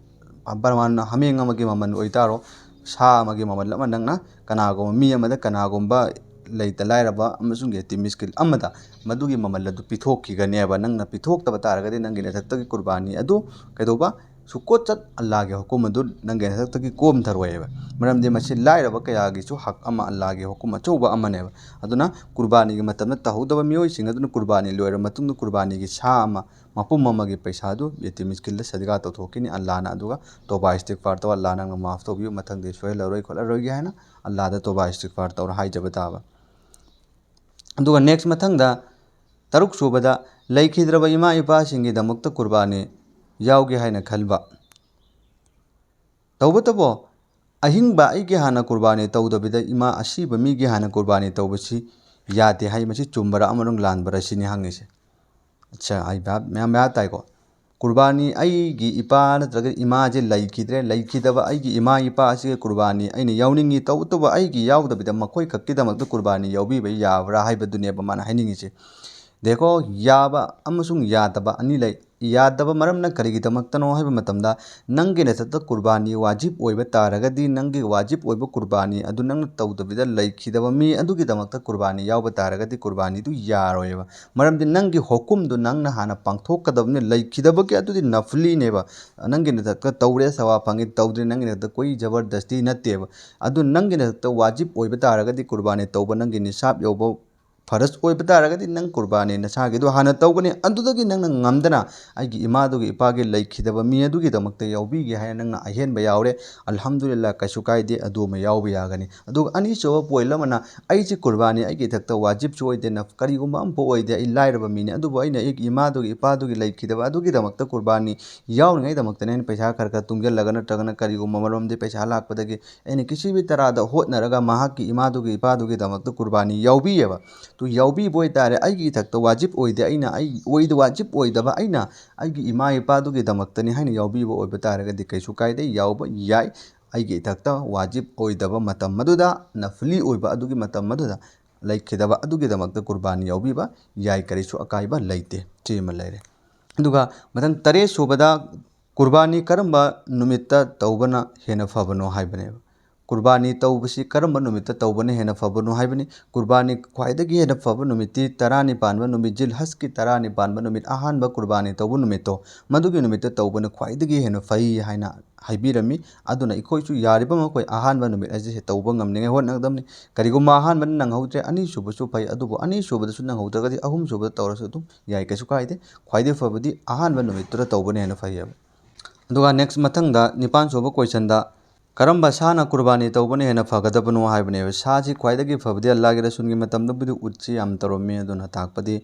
ꯄꯔꯃꯥꯟꯅ ꯍꯥꯃꯦꯡ ꯑꯃꯒꯤ ꯃꯃꯜ ꯑꯣꯏꯇꯥꯔꯣ, ꯁꯥ ꯑꯃꯒꯤ ꯃꯃꯜ ꯑꯃ ꯅꯪꯅ ꯀꯅꯥꯒꯨꯝꯕ ꯃꯤ ꯑꯃꯗ, ꯀꯅꯥꯒꯨꯝꯕ ꯂꯩꯇ ꯂꯥꯏꯔꯕ ꯑꯃꯁꯨꯡ ꯌꯦꯇꯤꯝ ꯃꯤꯁꯀꯤꯟ ꯑꯃꯗ ꯃꯗꯨꯒꯤ ꯃꯃꯜ ꯑꯗꯨ ꯄꯤꯊꯣꯛꯈꯤꯒꯅꯦꯕ꯫ ꯅꯪꯅ ꯄꯤꯊꯣꯛꯇꯕ ꯇꯥꯔꯒꯗꯤ ꯅꯪꯒꯤ ꯅꯊꯛꯇꯒꯤ ꯀꯨꯔꯕꯥꯅꯤ ꯑꯗꯨ ꯀꯩꯗꯧꯕ? ꯁꯨꯛꯀꯣꯠꯆꯠ ꯑꯜꯂꯥꯍꯒꯤ ꯍꯨꯀꯨꯝ ꯑꯗꯨ ꯅꯪꯒꯤ ꯅꯊꯛꯇꯒꯤ ꯀꯣꯝꯊꯔꯣꯏꯑꯕ꯫ ꯃꯔꯝꯗꯤ ꯃꯁꯤ ꯂꯥꯏꯔꯕ ꯀꯌꯥꯒꯤꯁꯨ ꯍꯛ ꯑꯃ, ꯑꯜꯂꯥꯍꯒꯤ ꯍꯨꯀꯨꯝ ꯑꯆꯧꯕ ꯑꯃꯅꯦꯕ꯫ ꯑꯗꯨꯅ ꯀꯨꯔꯕꯥꯅꯤꯒꯤ ꯃꯇꯝꯗ ꯇꯧꯍꯧꯗꯕ ꯃꯤꯑꯣꯏꯁꯤꯡ ꯑꯗꯨꯅ ꯀꯨꯔꯕꯥꯅꯤ ꯂꯣꯏꯔꯕ ꯃꯇꯨꯡꯗ ꯀꯨꯔꯕꯥꯅꯤꯒꯤ ꯁꯥ ꯑꯃ, ꯃꯄꯨꯝ ꯑꯃꯒꯤ ꯄꯩꯁꯥꯗꯨ ꯌꯦꯇꯤꯝ ꯃꯤꯁꯀꯤꯟꯗ ꯁꯗꯤꯀꯥ ꯇꯧꯊꯣꯛꯈꯤꯅꯤ ꯑꯜꯂꯥꯍꯅ꯫ ꯑꯗꯨꯒ ꯇꯣꯕꯥ ꯏꯁꯇꯤꯒꯐꯥꯔ ꯇꯧ, "ꯑꯜꯂꯥꯍ, ꯅꯪꯅ ꯃꯥꯐ ꯇꯧꯕꯤꯌꯨ, ꯃꯊꯪꯗꯤ ꯁꯣꯏꯍꯜꯂꯔꯣꯏ ꯈꯣꯠꯂꯔꯣꯏꯒꯦ" ꯍꯥꯏꯅ ꯑꯜꯂꯥꯍꯗ ꯇꯣꯕꯥ ꯏꯁꯇꯤꯒꯐꯥꯔ ꯇꯧꯔ ꯍꯥꯏꯖꯕ ꯇꯥꯕ꯫ ꯑꯗꯨꯒ ꯅꯦꯛꯁ ꯃꯊꯪꯗ ꯇꯔꯨꯛ ꯁꯨꯕꯗ ꯂꯩꯈꯤꯗ꯭ꯔꯕ ꯏꯃꯥ ꯏꯄꯥꯁꯤꯡꯒꯤꯗꯃꯛꯇ ꯀꯨꯔꯕꯥꯅꯤ ꯌꯥꯎꯒꯦ ꯍꯥꯏꯅ ꯈꯟꯕ꯫ ꯇꯧꯕꯇꯕꯨ ꯑꯍꯤꯡꯕ ꯑꯩꯒꯤ ꯍꯥꯟꯅ ꯀꯨꯔꯕꯥꯅꯤ ꯇꯧꯗꯕꯤꯗ ꯏꯃꯥ ꯑꯁꯤꯕ ꯃꯤꯒꯤ ꯍꯥꯟꯅ ꯀꯨꯔꯕꯥꯅꯤ ꯇꯧꯕꯁꯤ ꯌꯥꯗꯦ ꯍꯥꯏ꯫ ꯃꯁꯤ ꯆꯨꯝꯕꯔꯥ ꯑꯃꯁꯨꯡ ꯂꯥꯟꯕꯔꯥ ꯁꯤꯅꯤ ꯍꯪꯉꯤꯁꯦ꯫ ꯑꯠꯆꯥ, ꯑꯩ ꯚꯥꯞ ꯃꯌꯥꯝ ꯃꯌꯥꯝ ꯇꯥꯏꯀꯣ꯫ ꯀꯨꯔꯕꯥꯅꯤ ꯑꯩꯒꯤ ꯏꯄꯥ ꯅꯠꯇ꯭ꯔꯒ ꯏꯃꯥꯁꯦ ꯂꯩꯈꯤꯗ꯭ꯔꯦ, ꯂꯩꯈꯤꯗꯕ ꯑꯩꯒꯤ ꯏꯃꯥ ꯏꯄꯥ ꯑꯁꯤꯒꯤ ꯀꯨꯔꯕꯥꯅꯤ ꯑꯩꯅ ꯌꯥꯎꯅꯤꯡꯉꯤ, ꯇꯧꯕꯇꯕꯨ ꯑꯩꯒꯤ ꯌꯥꯎꯗꯕꯤꯗ ꯃꯈꯣꯏ ꯈꯛꯀꯤꯗꯃꯛꯇ ꯀꯨꯔꯕꯥꯅꯤ ꯌꯥꯎꯕꯤꯕ ꯌꯥꯕ꯭ꯔꯥ ꯍꯥꯏꯕꯗꯨꯅꯦꯕ ꯃꯥꯅ ꯍꯥꯏꯅꯤꯡꯉꯤꯁꯦ꯫ ꯗꯦꯈꯣ, ꯌꯥꯕ ꯑꯃꯁꯨꯡ ꯌꯥꯗꯕ ꯑꯅꯤ ꯂꯩ꯫ ꯌꯥꯗꯕ ꯃꯔꯝꯅ ꯀꯔꯤꯒꯤꯗꯃꯛꯇꯅꯣ ꯍꯥꯏꯕ ꯃꯇꯝꯗ, ꯅꯪꯒꯤ ꯅꯊꯛꯇ ꯀꯨꯔꯕꯥꯅꯤ ꯋꯥꯖꯤꯕ ꯑꯣꯏꯕ ꯇꯥꯔꯒꯗꯤ, ꯅꯪꯒꯤ ꯋꯥꯖꯤꯕ ꯑꯣꯏꯕ ꯀꯨꯔꯕꯥꯅꯤ ꯑꯗꯨ ꯅꯪꯅ ꯇꯧꯗꯕꯤꯗ ꯂꯩꯈꯤꯗꯕ ꯃꯤ ꯑꯗꯨꯒꯤꯗꯃꯛꯇ ꯀꯨꯔꯕꯥꯅꯤ ꯌꯥꯎꯕ ꯇꯥꯔꯒꯗꯤ ꯀꯨꯔꯕꯥꯅꯤꯗꯨ ꯌꯥꯔꯣꯏꯕ꯫ ꯃꯔꯝꯗꯤ ꯅꯪꯒꯤ ꯍꯨꯀꯨꯝꯗꯨ ꯅꯪꯅ ꯍꯥꯟꯅ ꯄꯥꯡꯊꯣꯛꯀꯗꯕꯅꯤ, ꯂꯩꯈꯤꯗꯕꯒꯤ ꯑꯗꯨꯗꯤ ꯅꯐꯂꯤꯅꯦꯕ꯫ ꯅꯪꯒꯤ ꯅꯊꯛꯇ ꯇꯧꯔꯦ ꯁꯋꯥ ꯐꯪꯉꯤ, ꯇꯧꯗ꯭ꯔꯦ, ꯅꯪꯒꯤ ꯅꯊꯛꯇ ꯀꯣꯏ ꯖꯕꯔꯗꯁꯇꯤ ꯅꯠꯇꯦꯕ꯫ ꯑꯗꯨ ꯅꯪꯒꯤ ꯅꯊꯛꯇ ꯋꯥꯖꯤꯕ ꯑꯣꯏꯕ ꯇꯥꯔꯒꯗꯤ ꯀꯨꯔꯕꯥꯅꯤ ꯇꯧꯕ, ꯅꯪꯒꯤ ꯅꯤꯁꯥꯕ ꯌꯧꯕ ꯐꯔꯖ ꯑꯣꯏꯕ ꯇꯥꯔꯒꯗꯤ ꯅꯪ ꯀꯨꯔꯕꯥꯅꯤ ꯅꯁꯥꯒꯤꯗꯣ ꯍꯥꯟꯅ ꯇꯧꯒꯅꯤ꯫ ꯑꯗꯨꯗꯒꯤ ꯅꯪꯅ ꯉꯝꯗꯅ ꯑꯩꯒꯤ ꯏꯃꯥꯗꯨꯒꯤ ꯏꯄꯥꯒꯤ ꯂꯩꯈꯤꯗꯕ ꯃꯤ ꯑꯗꯨꯒꯤꯗꯃꯛꯇ ꯌꯥꯎꯕꯤꯒꯦ ꯍꯥꯏꯅ ꯅꯪꯅ ꯑꯍꯦꯟꯕ ꯌꯥꯎꯔꯦ, ꯑꯜꯍꯝꯗꯨꯂꯤꯜꯂꯥ, ꯀꯩꯁꯨ ꯀꯥꯏꯗꯦ, ꯑꯗꯨ ꯑꯃ ꯌꯥꯎꯕ ꯌꯥꯒꯅꯤ꯫ ꯑꯗꯨꯒ ꯑꯅꯤꯁꯨꯕ ꯄꯣꯏꯟ ꯑꯃꯅ, ꯑꯩꯁꯦ ꯀꯨꯔꯕꯥꯅꯤ ꯑꯩꯒꯤ ꯏꯊꯛꯇ ꯋꯥꯖꯤꯕꯁꯨ ꯑꯣꯏꯗꯦ, ꯅꯐ-, ꯀꯔꯤꯒꯨꯝꯕ ꯑꯃꯐꯥꯎ ꯑꯣꯏꯗꯦ, ꯑꯩ ꯂꯥꯏꯔꯕ ꯃꯤꯅꯤ, ꯑꯗꯨꯕꯨ ꯑꯩꯅ ꯑꯩꯒꯤ ꯏꯃꯥꯗꯨꯒꯤ ꯏꯄꯥꯗꯨꯒꯤ ꯂꯩꯈꯤꯗꯕ ꯑꯗꯨꯒꯤꯗꯃꯛꯇ ꯀꯨꯔꯕꯥꯅꯤ ꯌꯥꯎꯔꯤꯉꯩꯗꯃꯛꯇꯅꯦ ꯑꯩꯅ ꯄꯩꯁꯥ ꯈꯔ ꯈꯔ ꯇꯨꯡꯁꯤꯜꯂꯒ ꯅꯠꯇ꯭ꯔꯒꯅ ꯀꯔꯤꯒꯨꯝꯕ ꯃꯔꯣꯝꯗꯤ ꯄꯩꯁꯥ ꯂꯥꯛꯄꯗꯒꯤ ꯑꯩꯅ ꯀꯤꯁꯤꯕꯤ ꯇꯔꯥꯗ ꯍꯣꯠꯅꯔꯒ ꯃꯍꯥꯛꯀꯤ ꯏꯃꯥꯗꯨꯒꯤ ꯏꯄꯥꯗꯨꯒꯤꯗꯃꯛꯇ ꯀꯨꯔꯕꯥꯅꯤ ꯌꯥꯎꯕꯤꯌꯦꯕ꯫ ꯇꯨ ꯌꯥꯎꯕꯤꯕ ꯑꯣꯏꯇꯥꯔꯦ, ꯑꯩꯒꯤ ꯏꯊꯛꯇ ꯋꯥꯖꯤꯕ ꯑꯣꯏꯗꯦ, ꯑꯩꯅ ꯑꯩ ꯑꯣꯏꯗ ꯋꯥꯖꯤꯕ ꯑꯣꯏꯗꯕ ꯑꯩꯅ ꯑꯩꯒꯤ ꯏꯃꯥ ꯏꯄꯥꯗꯨꯒꯤꯗꯃꯛꯇꯅꯤ ꯍꯥꯏꯅ ꯌꯥꯎꯕꯤꯕ ꯑꯣꯏꯕ ꯇꯥꯔꯒꯗꯤ ꯀꯩꯁꯨ ꯀꯥꯏꯗꯦ, ꯌꯥꯎꯕ ꯌꯥꯏ꯫ ꯑꯩꯒꯤ ꯏꯊꯛꯇ ꯋꯥꯖꯤꯕ ꯑꯣꯏꯗꯕ ꯃꯇꯝ ꯑꯗꯨꯗ, ꯅꯐꯂꯤ ꯑꯣꯏꯕ ꯑꯗꯨꯒꯤ ꯃꯇꯝ ꯑꯗꯨꯗ, ꯂꯩꯈꯤꯗꯕ ꯑꯗꯨꯒꯤꯗꯃꯛꯇ ꯀꯨꯔꯕꯥꯅꯤ ꯌꯥꯎꯕꯤꯕ ꯌꯥꯏ, ꯀꯔꯤꯁꯨ ꯑꯀꯥꯏꯕ ꯂꯩꯇꯦ꯫ ꯁꯤ ꯑꯃ ꯂꯩꯔꯦ꯫ ꯑꯗꯨꯒ ꯃꯊꯪ ꯇꯔꯦꯠ ꯁꯨꯕꯗ, ꯀꯨꯔꯕꯥꯅꯤ ꯀꯔꯝꯕ ꯅꯨꯃꯤꯠꯇ ꯇꯧꯕꯅ ꯍꯦꯟꯅ ꯐꯕꯅꯣ ꯍꯥꯏꯕꯅꯦꯕ꯫ ꯀꯨꯔꯕꯥꯅꯤ ꯇꯧꯕꯁꯤ ꯀꯔꯝꯕ ꯅꯨꯃꯤꯠꯇ ꯇꯧꯕꯅ ꯍꯦꯟꯅ ꯐꯕꯅꯣ ꯍꯥꯏꯕꯅꯤ꯫ ꯀꯨꯔꯕꯥꯅꯤ ꯈ꯭ꯋꯥꯏꯗꯒꯤ ꯍꯦꯟꯅ ꯐꯕ ꯅꯨꯃꯤꯠꯇꯤ ꯇꯔꯥꯅꯤ ꯄꯥꯟꯕ ꯅꯨꯃꯤꯠ, ꯖꯤꯜ ꯍꯖꯀꯤ ꯇꯔꯥꯅꯤ ꯄꯥꯟꯕ ꯅꯨꯃꯤꯠ, ꯑꯍꯥꯟꯕ ꯀꯨꯔꯕꯥꯅꯤ ꯇꯧꯕ ꯅꯨꯃꯤꯠꯇꯣ, ꯃꯗꯨꯒꯤ ꯅꯨꯃꯤꯠꯇ ꯇꯧꯕꯅ ꯈ꯭ꯋꯥꯏꯗꯒꯤ ꯍꯦꯟꯅ ꯐꯩ ꯍꯥꯏꯅ ꯍꯥꯏꯕꯤꯔꯝꯃꯤ꯫ ꯑꯗꯨꯅ ꯑꯩꯈꯣꯏꯁꯨ ꯌꯥꯔꯤꯕ ꯃꯈꯩ ꯑꯍꯥꯟꯕ ꯅꯨꯃꯤꯠ ꯑꯁꯤꯁꯦ ꯇꯧꯕ ꯉꯝꯅꯤꯡꯉꯥꯏ ꯍꯣꯠꯅꯒꯗꯕꯅꯤ꯫ ꯀꯔꯤꯒꯨꯝꯕ ꯑꯍꯥꯟꯕꯅ ꯅꯪꯍꯧꯗ꯭ꯔꯦ, ꯑꯅꯤꯁꯨꯕꯁꯨ ꯐꯩ, ꯑꯗꯨꯕꯨ ꯑꯅꯤꯁꯨꯕꯗꯁꯨ ꯅꯪꯍꯧꯗ꯭ꯔꯒꯗꯤ ꯑꯍꯨꯝꯁꯨꯕꯗ ꯇꯧꯔꯁꯨ ꯑꯗꯨꯝ ꯌꯥꯏ, ꯀꯩꯁꯨ ꯀꯥꯏꯗꯦ꯫ ꯈ꯭ꯋꯥꯏꯗꯒꯤ ꯐꯕꯗꯤ ꯑꯍꯥꯟꯕ ꯅꯨꯃꯤꯠꯇꯨꯗ ꯇꯧꯕꯅ ꯍꯦꯟꯅ ꯐꯩꯌꯦꯕ꯫ ꯑꯗꯨꯒ ꯅꯦꯛꯁ ꯃꯊꯪꯗ ꯅꯤꯄꯥꯟ ꯁꯨꯕ ꯀꯣꯏꯁꯟꯗ, ꯀꯔꯝꯕ ꯁꯥꯅ ꯀꯨꯔꯕꯥꯅꯤ ꯇꯧꯕꯅ ꯍꯦꯟꯅ ꯐꯒꯗꯕꯅꯣ ꯍꯥꯏꯕꯅꯦꯕ꯫ ꯁꯥꯁꯤ ꯈ꯭ꯋꯥꯏꯗꯒꯤ ꯐꯕꯗꯤ ꯑꯜꯂꯥꯍꯒꯤ ꯔꯁꯨꯜꯒꯤ ꯃꯇꯝꯗꯕꯨꯗꯤ ꯎꯠꯁꯤ ꯌꯥꯝ ꯇꯧꯔꯝꯃꯤ, ꯑꯗꯨꯅ ꯇꯥꯛꯄꯗꯤ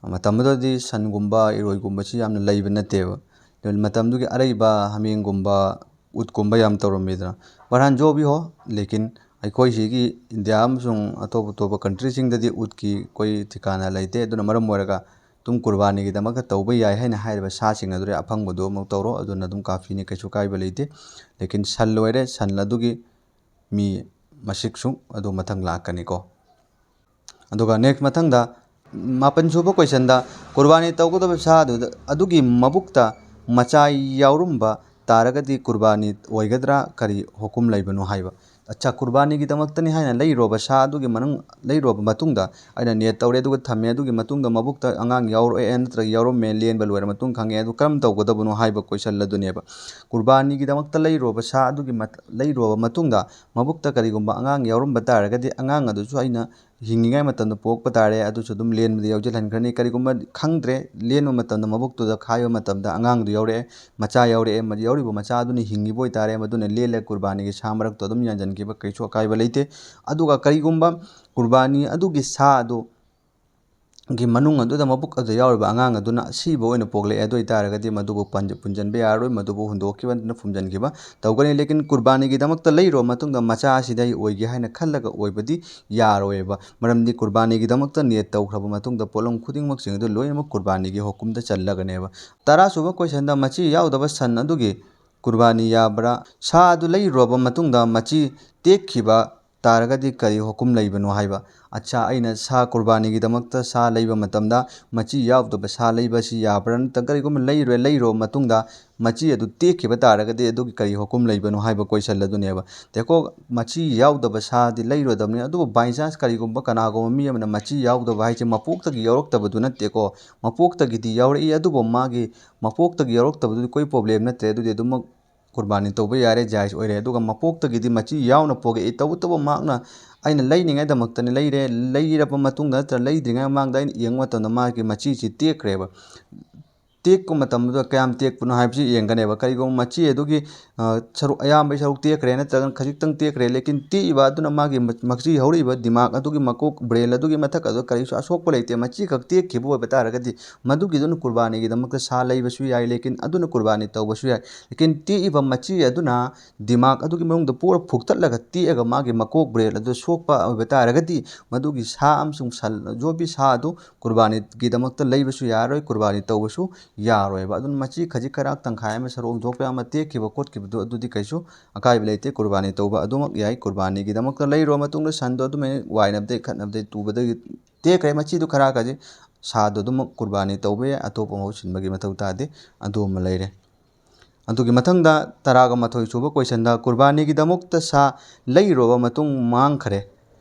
ꯃꯇꯝꯗꯨꯗꯗꯤ ꯁꯟꯒꯨꯝꯕ, ꯏꯔꯣꯏꯒꯨꯝꯕꯁꯤ ꯌꯥꯝꯅ ꯂꯩꯕ ꯅꯠꯇꯦꯕ꯫ ꯑꯗꯨꯅ ꯃꯇꯝꯗꯨꯒꯤ ꯑꯔꯩꯕ ꯍꯥꯃꯦꯡꯒꯨꯝꯕ, ꯎꯠꯀꯨꯝꯕ ꯌꯥꯝ ꯇꯧꯔꯝꯃꯤꯗꯅ꯫ ꯕꯔꯍꯥꯟ ꯖꯣ ꯚꯤ ꯍꯣ, ꯂꯦꯀꯤꯟ ꯑꯩꯈꯣꯏ ꯁꯤꯒꯤ ꯏꯟꯗꯤꯌꯥ ꯑꯃꯁꯨꯡ ꯑꯇꯣꯞ ꯑꯇꯣꯞꯄ ꯀꯟꯇ꯭ꯔꯤꯁꯤꯡꯗꯗꯤ ꯎꯠꯀꯤ ꯑꯩꯈꯣꯏ ꯊꯤꯀꯥꯅ ꯂꯩꯇꯦ꯫ ꯑꯗꯨꯅ ꯃꯔꯝ ꯑꯣꯏꯔꯒ ꯑꯗꯨꯝ ꯀꯨꯔꯕꯥꯅꯤꯒꯤꯗꯃꯛꯇ ꯇꯧꯕ ꯌꯥꯏ ꯍꯥꯏꯅ ꯍꯥꯏꯔꯤꯕ ꯁꯥꯁꯤꯡ ꯑꯗꯨꯗꯤ ꯑꯐꯪꯕꯗꯨ ꯑꯃꯨꯛ ꯇꯧꯔꯣ, ꯑꯗꯨꯅ ꯑꯗꯨꯝ ꯀꯥꯐꯤꯅꯤ, ꯀꯩꯁꯨ ꯀꯥꯏꯕ ꯂꯩꯇꯦ꯫ ꯂꯦꯀꯤꯟ ꯁꯟ ꯂꯣꯏꯔꯦ, ꯁꯟ ꯑꯗꯨꯒꯤ ꯃꯤ ꯃꯁꯤꯡꯁꯨ ꯑꯗꯨ ꯃꯊꯪ ꯂꯥꯛꯀꯅꯤꯀꯣ꯫ ꯑꯗꯨꯒ ꯅꯦꯛꯁ ꯃꯊꯪꯗ ꯃꯥꯄꯟ ꯁꯨꯕ ꯀꯣꯏꯁꯟꯗ, ꯀꯨꯔꯕꯥꯅꯤ ꯇꯧꯒꯗꯕ ꯁꯥ ꯑꯗꯨꯗ, ꯑꯗꯨꯒꯤ ꯃꯕꯨꯛꯇ ꯃꯆꯥ ꯌꯥꯎꯔꯝꯕ ꯇꯥꯔꯒꯗꯤ ꯀꯨꯔꯕꯥꯅꯤ ꯑꯣꯏꯒꯗ꯭ꯔꯥ, ꯀꯔꯤ ꯍꯨꯀꯨꯝ ꯂꯩꯕꯅꯣ ꯍꯥꯏꯕ꯫ ꯑꯠꯆꯥ, ꯀꯨꯔꯕꯥꯅꯤꯒꯤꯗꯃꯛꯇꯅꯤ ꯍꯥꯏꯅ ꯂꯩꯔꯨꯔꯕ ꯁꯥ ꯑꯗꯨꯒꯤ ꯃꯅꯨꯡ, ꯂꯩꯔꯨꯔꯕ ꯃꯇꯨꯡꯗ ꯑꯩꯅ ꯅꯤꯌꯠ ꯇꯧꯔꯦ, ꯑꯗꯨꯒ ꯊꯝꯃꯦ, ꯑꯗꯨꯒꯤ ꯃꯇꯨꯡꯗ ꯃꯕꯨꯛꯇ ꯑꯉꯥꯡ ꯌꯥꯎꯔꯛꯑꯦ ꯅꯠꯇ꯭ꯔꯒ ꯌꯥꯎꯔꯝꯃꯦ, ꯂꯦꯟꯕ ꯂꯣꯏꯔ ꯃꯇꯨꯡ ꯈꯪꯉꯦ, ꯑꯗꯨ ꯀꯔꯝ ꯇꯧꯒꯗꯕꯅꯣ ꯍꯥꯏꯕ ꯀꯣꯏꯁꯟ ꯑꯗꯨꯅꯦꯕ꯫ ꯀꯨꯔꯕꯥꯅꯤꯒꯤꯗꯃꯛꯇ ꯂꯩꯔꯨꯔꯕ ꯁꯥ ꯑꯗꯨꯒꯤ ꯃꯠ-, ꯂꯩꯔꯨꯔꯕ ꯃꯇꯨꯡꯗ ꯃꯕꯨꯛꯇ ꯀꯔꯤꯒꯨꯝꯕ ꯑꯉꯥꯡ ꯌꯥꯎꯔꯝꯕ ꯇꯥꯔꯒꯗꯤ, ꯑꯉꯥꯡ ꯑꯗꯨꯁꯨ ꯑꯩꯅ ꯍꯤꯡꯉꯤꯉꯩ ꯃꯇꯝꯗ ꯄꯣꯛꯄ ꯇꯥꯔꯦ, ꯑꯗꯨꯁꯨ ꯑꯗꯨꯝ ꯂꯦꯟꯕꯗ ꯌꯥꯎꯁꯤꯜꯍꯟꯈ꯭ꯔꯅꯤ꯫ ꯀꯔꯤꯒꯨꯝꯕ ꯈꯪꯗ꯭ꯔꯦ, ꯂꯦꯟꯕ ꯃꯇꯝꯗ ꯃꯕꯨꯛꯇꯨꯗ ꯈꯥꯏꯕ ꯃꯇꯝꯗ ꯑꯉꯥꯡꯗꯨ ꯌꯥꯎꯔꯛꯑꯦ, ꯃꯆꯥ ꯌꯥꯎꯔꯛꯑꯦ, ꯃꯗꯨ ꯌꯥꯎꯔꯤꯕ ꯃꯆꯥ ꯑꯗꯨꯅ ꯍꯤꯡꯉꯤꯕ ꯑꯣꯏꯇꯥꯔꯦ, ꯃꯗꯨꯅ ꯂꯦꯜꯂꯦ, ꯀꯨꯔꯕꯥꯅꯤꯒꯤ ꯁꯥ ꯃꯔꯛꯇ ꯑꯗꯨꯝ ꯌꯥꯟꯁꯤꯟꯈꯤꯕ ꯀꯩꯁꯨ ꯑꯀꯥꯏꯕ ꯂꯩꯇꯦ꯫ ꯑꯗꯨꯒ ꯀꯔꯤꯒꯨꯝꯕ ꯀꯨꯔꯕꯥꯅꯤ ꯑꯗꯨꯒꯤ ꯁꯥ ꯑꯗꯨ ꯒꯤ ꯃꯅꯨꯡ ꯑꯗꯨꯗ ꯃꯕꯨꯛ ꯑꯗꯨꯗ ꯌꯥꯎꯔꯤꯕ ꯑꯉꯥꯡ ꯑꯗꯨꯅ ꯑꯁꯤꯕ ꯑꯣꯏꯅ ꯄꯣꯛꯂꯛꯑꯦ꯫ ꯑꯗꯨ ꯑꯣꯏꯇꯥꯔꯒꯗꯤ ꯃꯗꯨꯕꯨ ꯄꯟ-, ꯄꯨꯟꯁꯤꯟꯕ ꯌꯥꯔꯔꯣꯏ, ꯃꯗꯨꯕꯨ ꯍꯨꯟꯗꯣꯛꯈꯤꯕ ꯅꯠꯇꯅ ꯐꯨꯝꯖꯤꯟꯈꯤꯕ ꯇꯧꯒꯅꯤ꯫ ꯂꯦꯀꯤꯟ ꯀꯨꯔꯕꯥꯅꯤꯒꯤꯗꯃꯛꯇ ꯂꯩꯔꯨꯔꯕ ꯃꯇꯨꯡꯗ ꯃꯆꯥ ꯑꯁꯤꯗ ꯑꯩ ꯑꯣꯏꯒꯦ ꯍꯥꯏꯅ ꯈꯜꯂꯒ ꯑꯣꯏꯕꯗꯤ ꯌꯥꯔꯣꯏꯕ꯫ ꯃꯔꯝꯗꯤ ꯀꯨꯔꯕꯥꯅꯤꯒꯤꯗꯃꯛꯇ ꯅꯤꯌꯠ ꯇꯧꯈ꯭ꯔꯕ ꯃꯇꯨꯡꯗ ꯄꯣꯠꯂꯝ ꯈꯨꯗꯤꯡꯃꯛꯁꯤꯡ ꯑꯗꯨ ꯂꯣꯏꯅꯃꯛ ꯀꯨꯔꯕꯥꯅꯤꯒꯤ ꯍꯨꯀꯨꯝꯗ ꯆꯜꯂꯒꯅꯦꯕ꯫ ꯇꯔꯥꯁꯨꯕ ꯀꯣꯏꯁꯟꯗ, ꯃꯆꯤ ꯌꯥꯎꯗꯕ ꯁꯟ ꯑꯗꯨꯒꯤ ꯀꯨꯔꯕꯥꯅꯤ ꯌꯥꯕ꯭ꯔꯥ? ꯁꯥ ꯑꯗꯨ ꯂꯩꯔꯨꯔꯕ ꯃꯇꯨꯡꯗ ꯃꯆꯤ ꯇꯦꯛꯈꯤꯕ ꯇꯥꯔꯒꯗꯤ ꯀꯔꯤ ꯍꯨꯀꯨꯝ ꯂꯩꯕꯅꯣ ꯍꯥꯏꯕ꯫ ꯑꯠꯆꯥ, ꯑꯩꯅ ꯁꯥ ꯀꯨꯔꯕꯥꯅꯤꯒꯤꯗꯃꯛꯇ ꯁꯥ ꯂꯩꯕ ꯃꯇꯝꯗ ꯃꯆꯤ ꯌꯥꯎꯗꯕ ꯁꯥ ꯂꯩꯕ ꯑꯁꯤ ꯌꯥꯕ꯭ꯔꯥ? ꯅꯠꯇ꯭ꯔꯒ ꯀꯔꯤꯒꯨꯝꯕ ꯂꯩꯔꯨꯔꯦ, ꯂꯩꯔꯨꯔꯕ ꯃꯇꯨꯡꯗ ꯃꯆꯤ ꯑꯗꯨ ꯇꯦꯛꯈꯤꯕ ꯇꯥꯔꯒꯗꯤ ꯑꯗꯨꯒꯤ ꯀꯔꯤ ꯍꯨꯀꯨꯝ ꯂꯩꯕꯅꯣ ꯍꯥꯏꯕ ꯀꯣꯏꯁꯟ ꯑꯗꯨꯅꯦꯕ꯫ ꯗꯦꯀꯣ, ꯃꯆꯤ ꯌꯥꯎꯗꯕ ꯁꯥꯗꯤ ꯂꯩꯔꯣꯏꯗꯕꯅꯤ꯫ ꯑꯗꯨꯕꯨ by chance ꯀꯔꯤꯒꯨꯝꯕ ꯀꯅꯥꯒꯨꯝꯕ ꯃꯤ ꯑꯃꯅ ꯃꯆꯤ ꯌꯥꯎꯗꯕ ꯍꯥꯏꯁꯦ ꯃꯄꯣꯛꯇꯒꯤ ꯌꯥꯎꯔꯛꯇꯕꯗꯨ ꯅꯠꯇꯦꯀꯣ, ꯃꯄꯣꯛꯇꯒꯤꯗꯤ ꯌꯥꯎꯔꯛꯏ, ꯑꯗꯨꯕꯨ ꯃꯥꯒꯤ ꯃꯄꯣꯛꯇꯒꯤ ꯌꯥꯎꯔꯛꯇꯕꯗꯨꯗꯤ ꯀꯣꯏ problem ꯅꯠꯇ꯭ꯔꯦ, ꯑꯗꯨꯗꯤ ꯑꯗꯨꯃꯛ ꯀꯨꯔꯕꯥꯅꯤ ꯇꯧꯕ ꯌꯥꯔꯦ, ꯖꯥꯏꯖ ꯑꯣꯏꯔꯦ꯫ ꯑꯗꯨꯒ ꯃꯄꯣꯛꯇꯒꯤꯗꯤ ꯃꯆꯤ ꯌꯥꯎꯅ ꯄꯣꯛꯂꯛꯏ, ꯇꯧꯕꯇꯕꯨ ꯃꯍꯥꯛꯅ ꯑꯩꯅ ꯂꯩꯔꯤꯉꯩꯗꯃꯛꯇꯅꯤ ꯂꯩꯔꯦ, ꯂꯩꯔꯕ ꯃꯇꯨꯡꯗ ꯅꯠꯇ꯭ꯔ ꯂꯩꯗ꯭ꯔꯤꯉꯩ ꯃꯃꯥꯡꯗ ꯑꯩꯅ ꯌꯦꯡꯕ ꯃꯇꯝꯗ ꯃꯥꯒꯤ ꯃꯆꯤꯁꯤ ꯇꯦꯛꯈ꯭ꯔꯦꯕ꯫ ꯇꯦꯛꯄ ꯃꯇꯝꯗꯨꯗ ꯀꯌꯥꯝ ꯇꯦꯛꯄꯅꯣ ꯍꯥꯏꯕꯁꯤ ꯌꯦꯡꯒꯅꯦꯕ꯫ ꯀꯔꯤꯒꯨꯝꯕ ꯃꯆꯤ ꯑꯗꯨꯒꯤ, ꯑ, ꯁꯔꯨꯛ ꯑꯌꯥꯝꯕꯒꯤ ꯁꯔꯨꯛ ꯇꯦꯛꯈ꯭ꯔꯦ ꯅꯠꯇ꯭ꯔꯒꯅ ꯈꯖꯤꯛꯇꯪ ꯇꯦꯛꯈ꯭ꯔꯦ, ꯂꯦꯀꯤꯟ ꯇꯦꯛꯏꯕ ꯑꯗꯨꯅ ꯃꯥꯒꯤ ꯃ-, ꯃꯆꯤ ꯍꯧꯔꯛꯏꯕ ꯗꯤꯃꯥꯒ ꯑꯗꯨꯒꯤ ꯃꯀꯣꯛ, brain ꯑꯗꯨꯒꯤ ꯃꯊꯛ ꯑꯗꯨ ꯀꯔꯤꯁꯨ ꯑꯁꯣꯛꯄ ꯂꯩꯇꯦ꯫ ꯃꯆꯤ ꯈꯛ ꯇꯦꯛꯈꯤꯕ ꯑꯣꯏꯕ ꯇꯥꯔꯒꯗꯤ ꯃꯗꯨꯒꯤꯗꯨꯅ ꯀꯨꯔꯕꯥꯅꯤꯒꯤꯗꯃꯛꯇ ꯁꯥ ꯂꯩꯕꯁꯨ ꯌꯥꯏ, ꯂꯦꯀꯤꯟ ꯑꯗꯨꯅ ꯀꯨꯔꯕꯥꯅꯤ ꯇꯧꯕꯁꯨ ꯌꯥꯏ꯫ ꯂꯦꯀꯤꯟ ꯇꯦꯛꯏꯕ ꯃꯆꯤ ꯑꯗꯨꯅ ꯗꯤꯃꯥꯒ ꯑꯗꯨꯒꯤ ꯃꯅꯨꯡꯗ ꯄꯨꯔ ꯐꯨꯛꯇꯠꯂꯒ ꯇꯦꯛꯑꯒ ꯃꯥꯒꯤ ꯃꯀꯣꯛ, brain ꯑꯗꯨ ꯁꯣꯛꯄ ꯑꯣꯏꯕ ꯇꯥꯔꯒꯗꯤ ꯃꯗꯨꯒꯤ ꯁꯥ ꯑꯃꯁꯨꯡ ꯁꯟ, ꯖꯣꯕꯤ ꯁꯥ ꯑꯗꯨ ꯀꯨꯔꯕꯥꯅꯤꯒꯤꯗꯃꯛꯇ ꯂꯩꯕꯁꯨ ꯌꯥꯔꯣꯏ, ꯀꯨꯔꯕꯥꯅꯤ ꯇꯧꯕꯁꯨ ꯌꯥꯔꯣꯏꯕ꯫ ꯑꯗꯨꯅ ꯃꯆꯤ ꯈꯖꯤꯛ ꯈꯔꯥꯛ ꯇꯪꯈꯥꯏ ꯑꯃ ꯁꯔꯨꯛ ꯍꯨꯟꯗꯣꯛꯄ ꯑꯃ ꯇꯦꯛꯈꯤꯕ ꯈꯣꯠꯈꯤꯕꯗꯣ ꯑꯗꯨꯗꯤ ꯀꯩꯁꯨ ꯑꯀꯥꯏꯕ ꯂꯩꯇꯦ, ꯀꯨꯔꯕꯥꯅꯤ ꯇꯧꯕ ꯑꯗꯨꯃꯛ ꯌꯥꯏ꯫ ꯀꯨꯔꯕꯥꯅꯤꯒꯤꯗꯃꯛꯇ ꯂꯩꯔꯨꯔ ꯃꯇꯨꯡꯗ ꯁꯟꯗꯣ ꯑꯗꯨꯃꯥꯏꯅ ꯋꯥꯏꯅꯕꯗꯩ ꯈꯠꯅꯕꯗꯩ ꯇꯨꯕꯗꯒꯤ ꯇꯦꯛꯈ꯭ꯔꯦ, ꯃꯆꯤꯗꯨ ꯈꯔ ꯈꯔꯗꯤ ꯁꯥꯗꯣ ꯑꯗꯨꯃꯛ ꯀꯨꯔꯕꯥꯅꯤ ꯇꯧꯕ ꯌꯥꯏ, ꯑꯇꯣꯞꯄ ꯃꯍꯨꯠ ꯁꯤꯟꯕꯒꯤ ꯃꯊꯧ ꯇꯥꯗꯦ꯫ ꯑꯗꯨ ꯑꯃ ꯂꯩꯔꯦ꯫ ꯑꯗꯨꯒꯤ ꯃꯊꯪꯗ ꯇꯔꯥꯒ ꯃꯥꯊꯣꯏ ꯁꯨꯕ ꯀꯣꯏꯁꯟꯗ, ꯀꯨꯔꯕꯥꯅꯤꯒꯤꯗꯃꯛꯇ ꯁꯥ ꯂꯩꯔꯨꯔꯕ ꯃꯇꯨꯡ ꯃꯥꯡꯈ꯭ꯔꯦ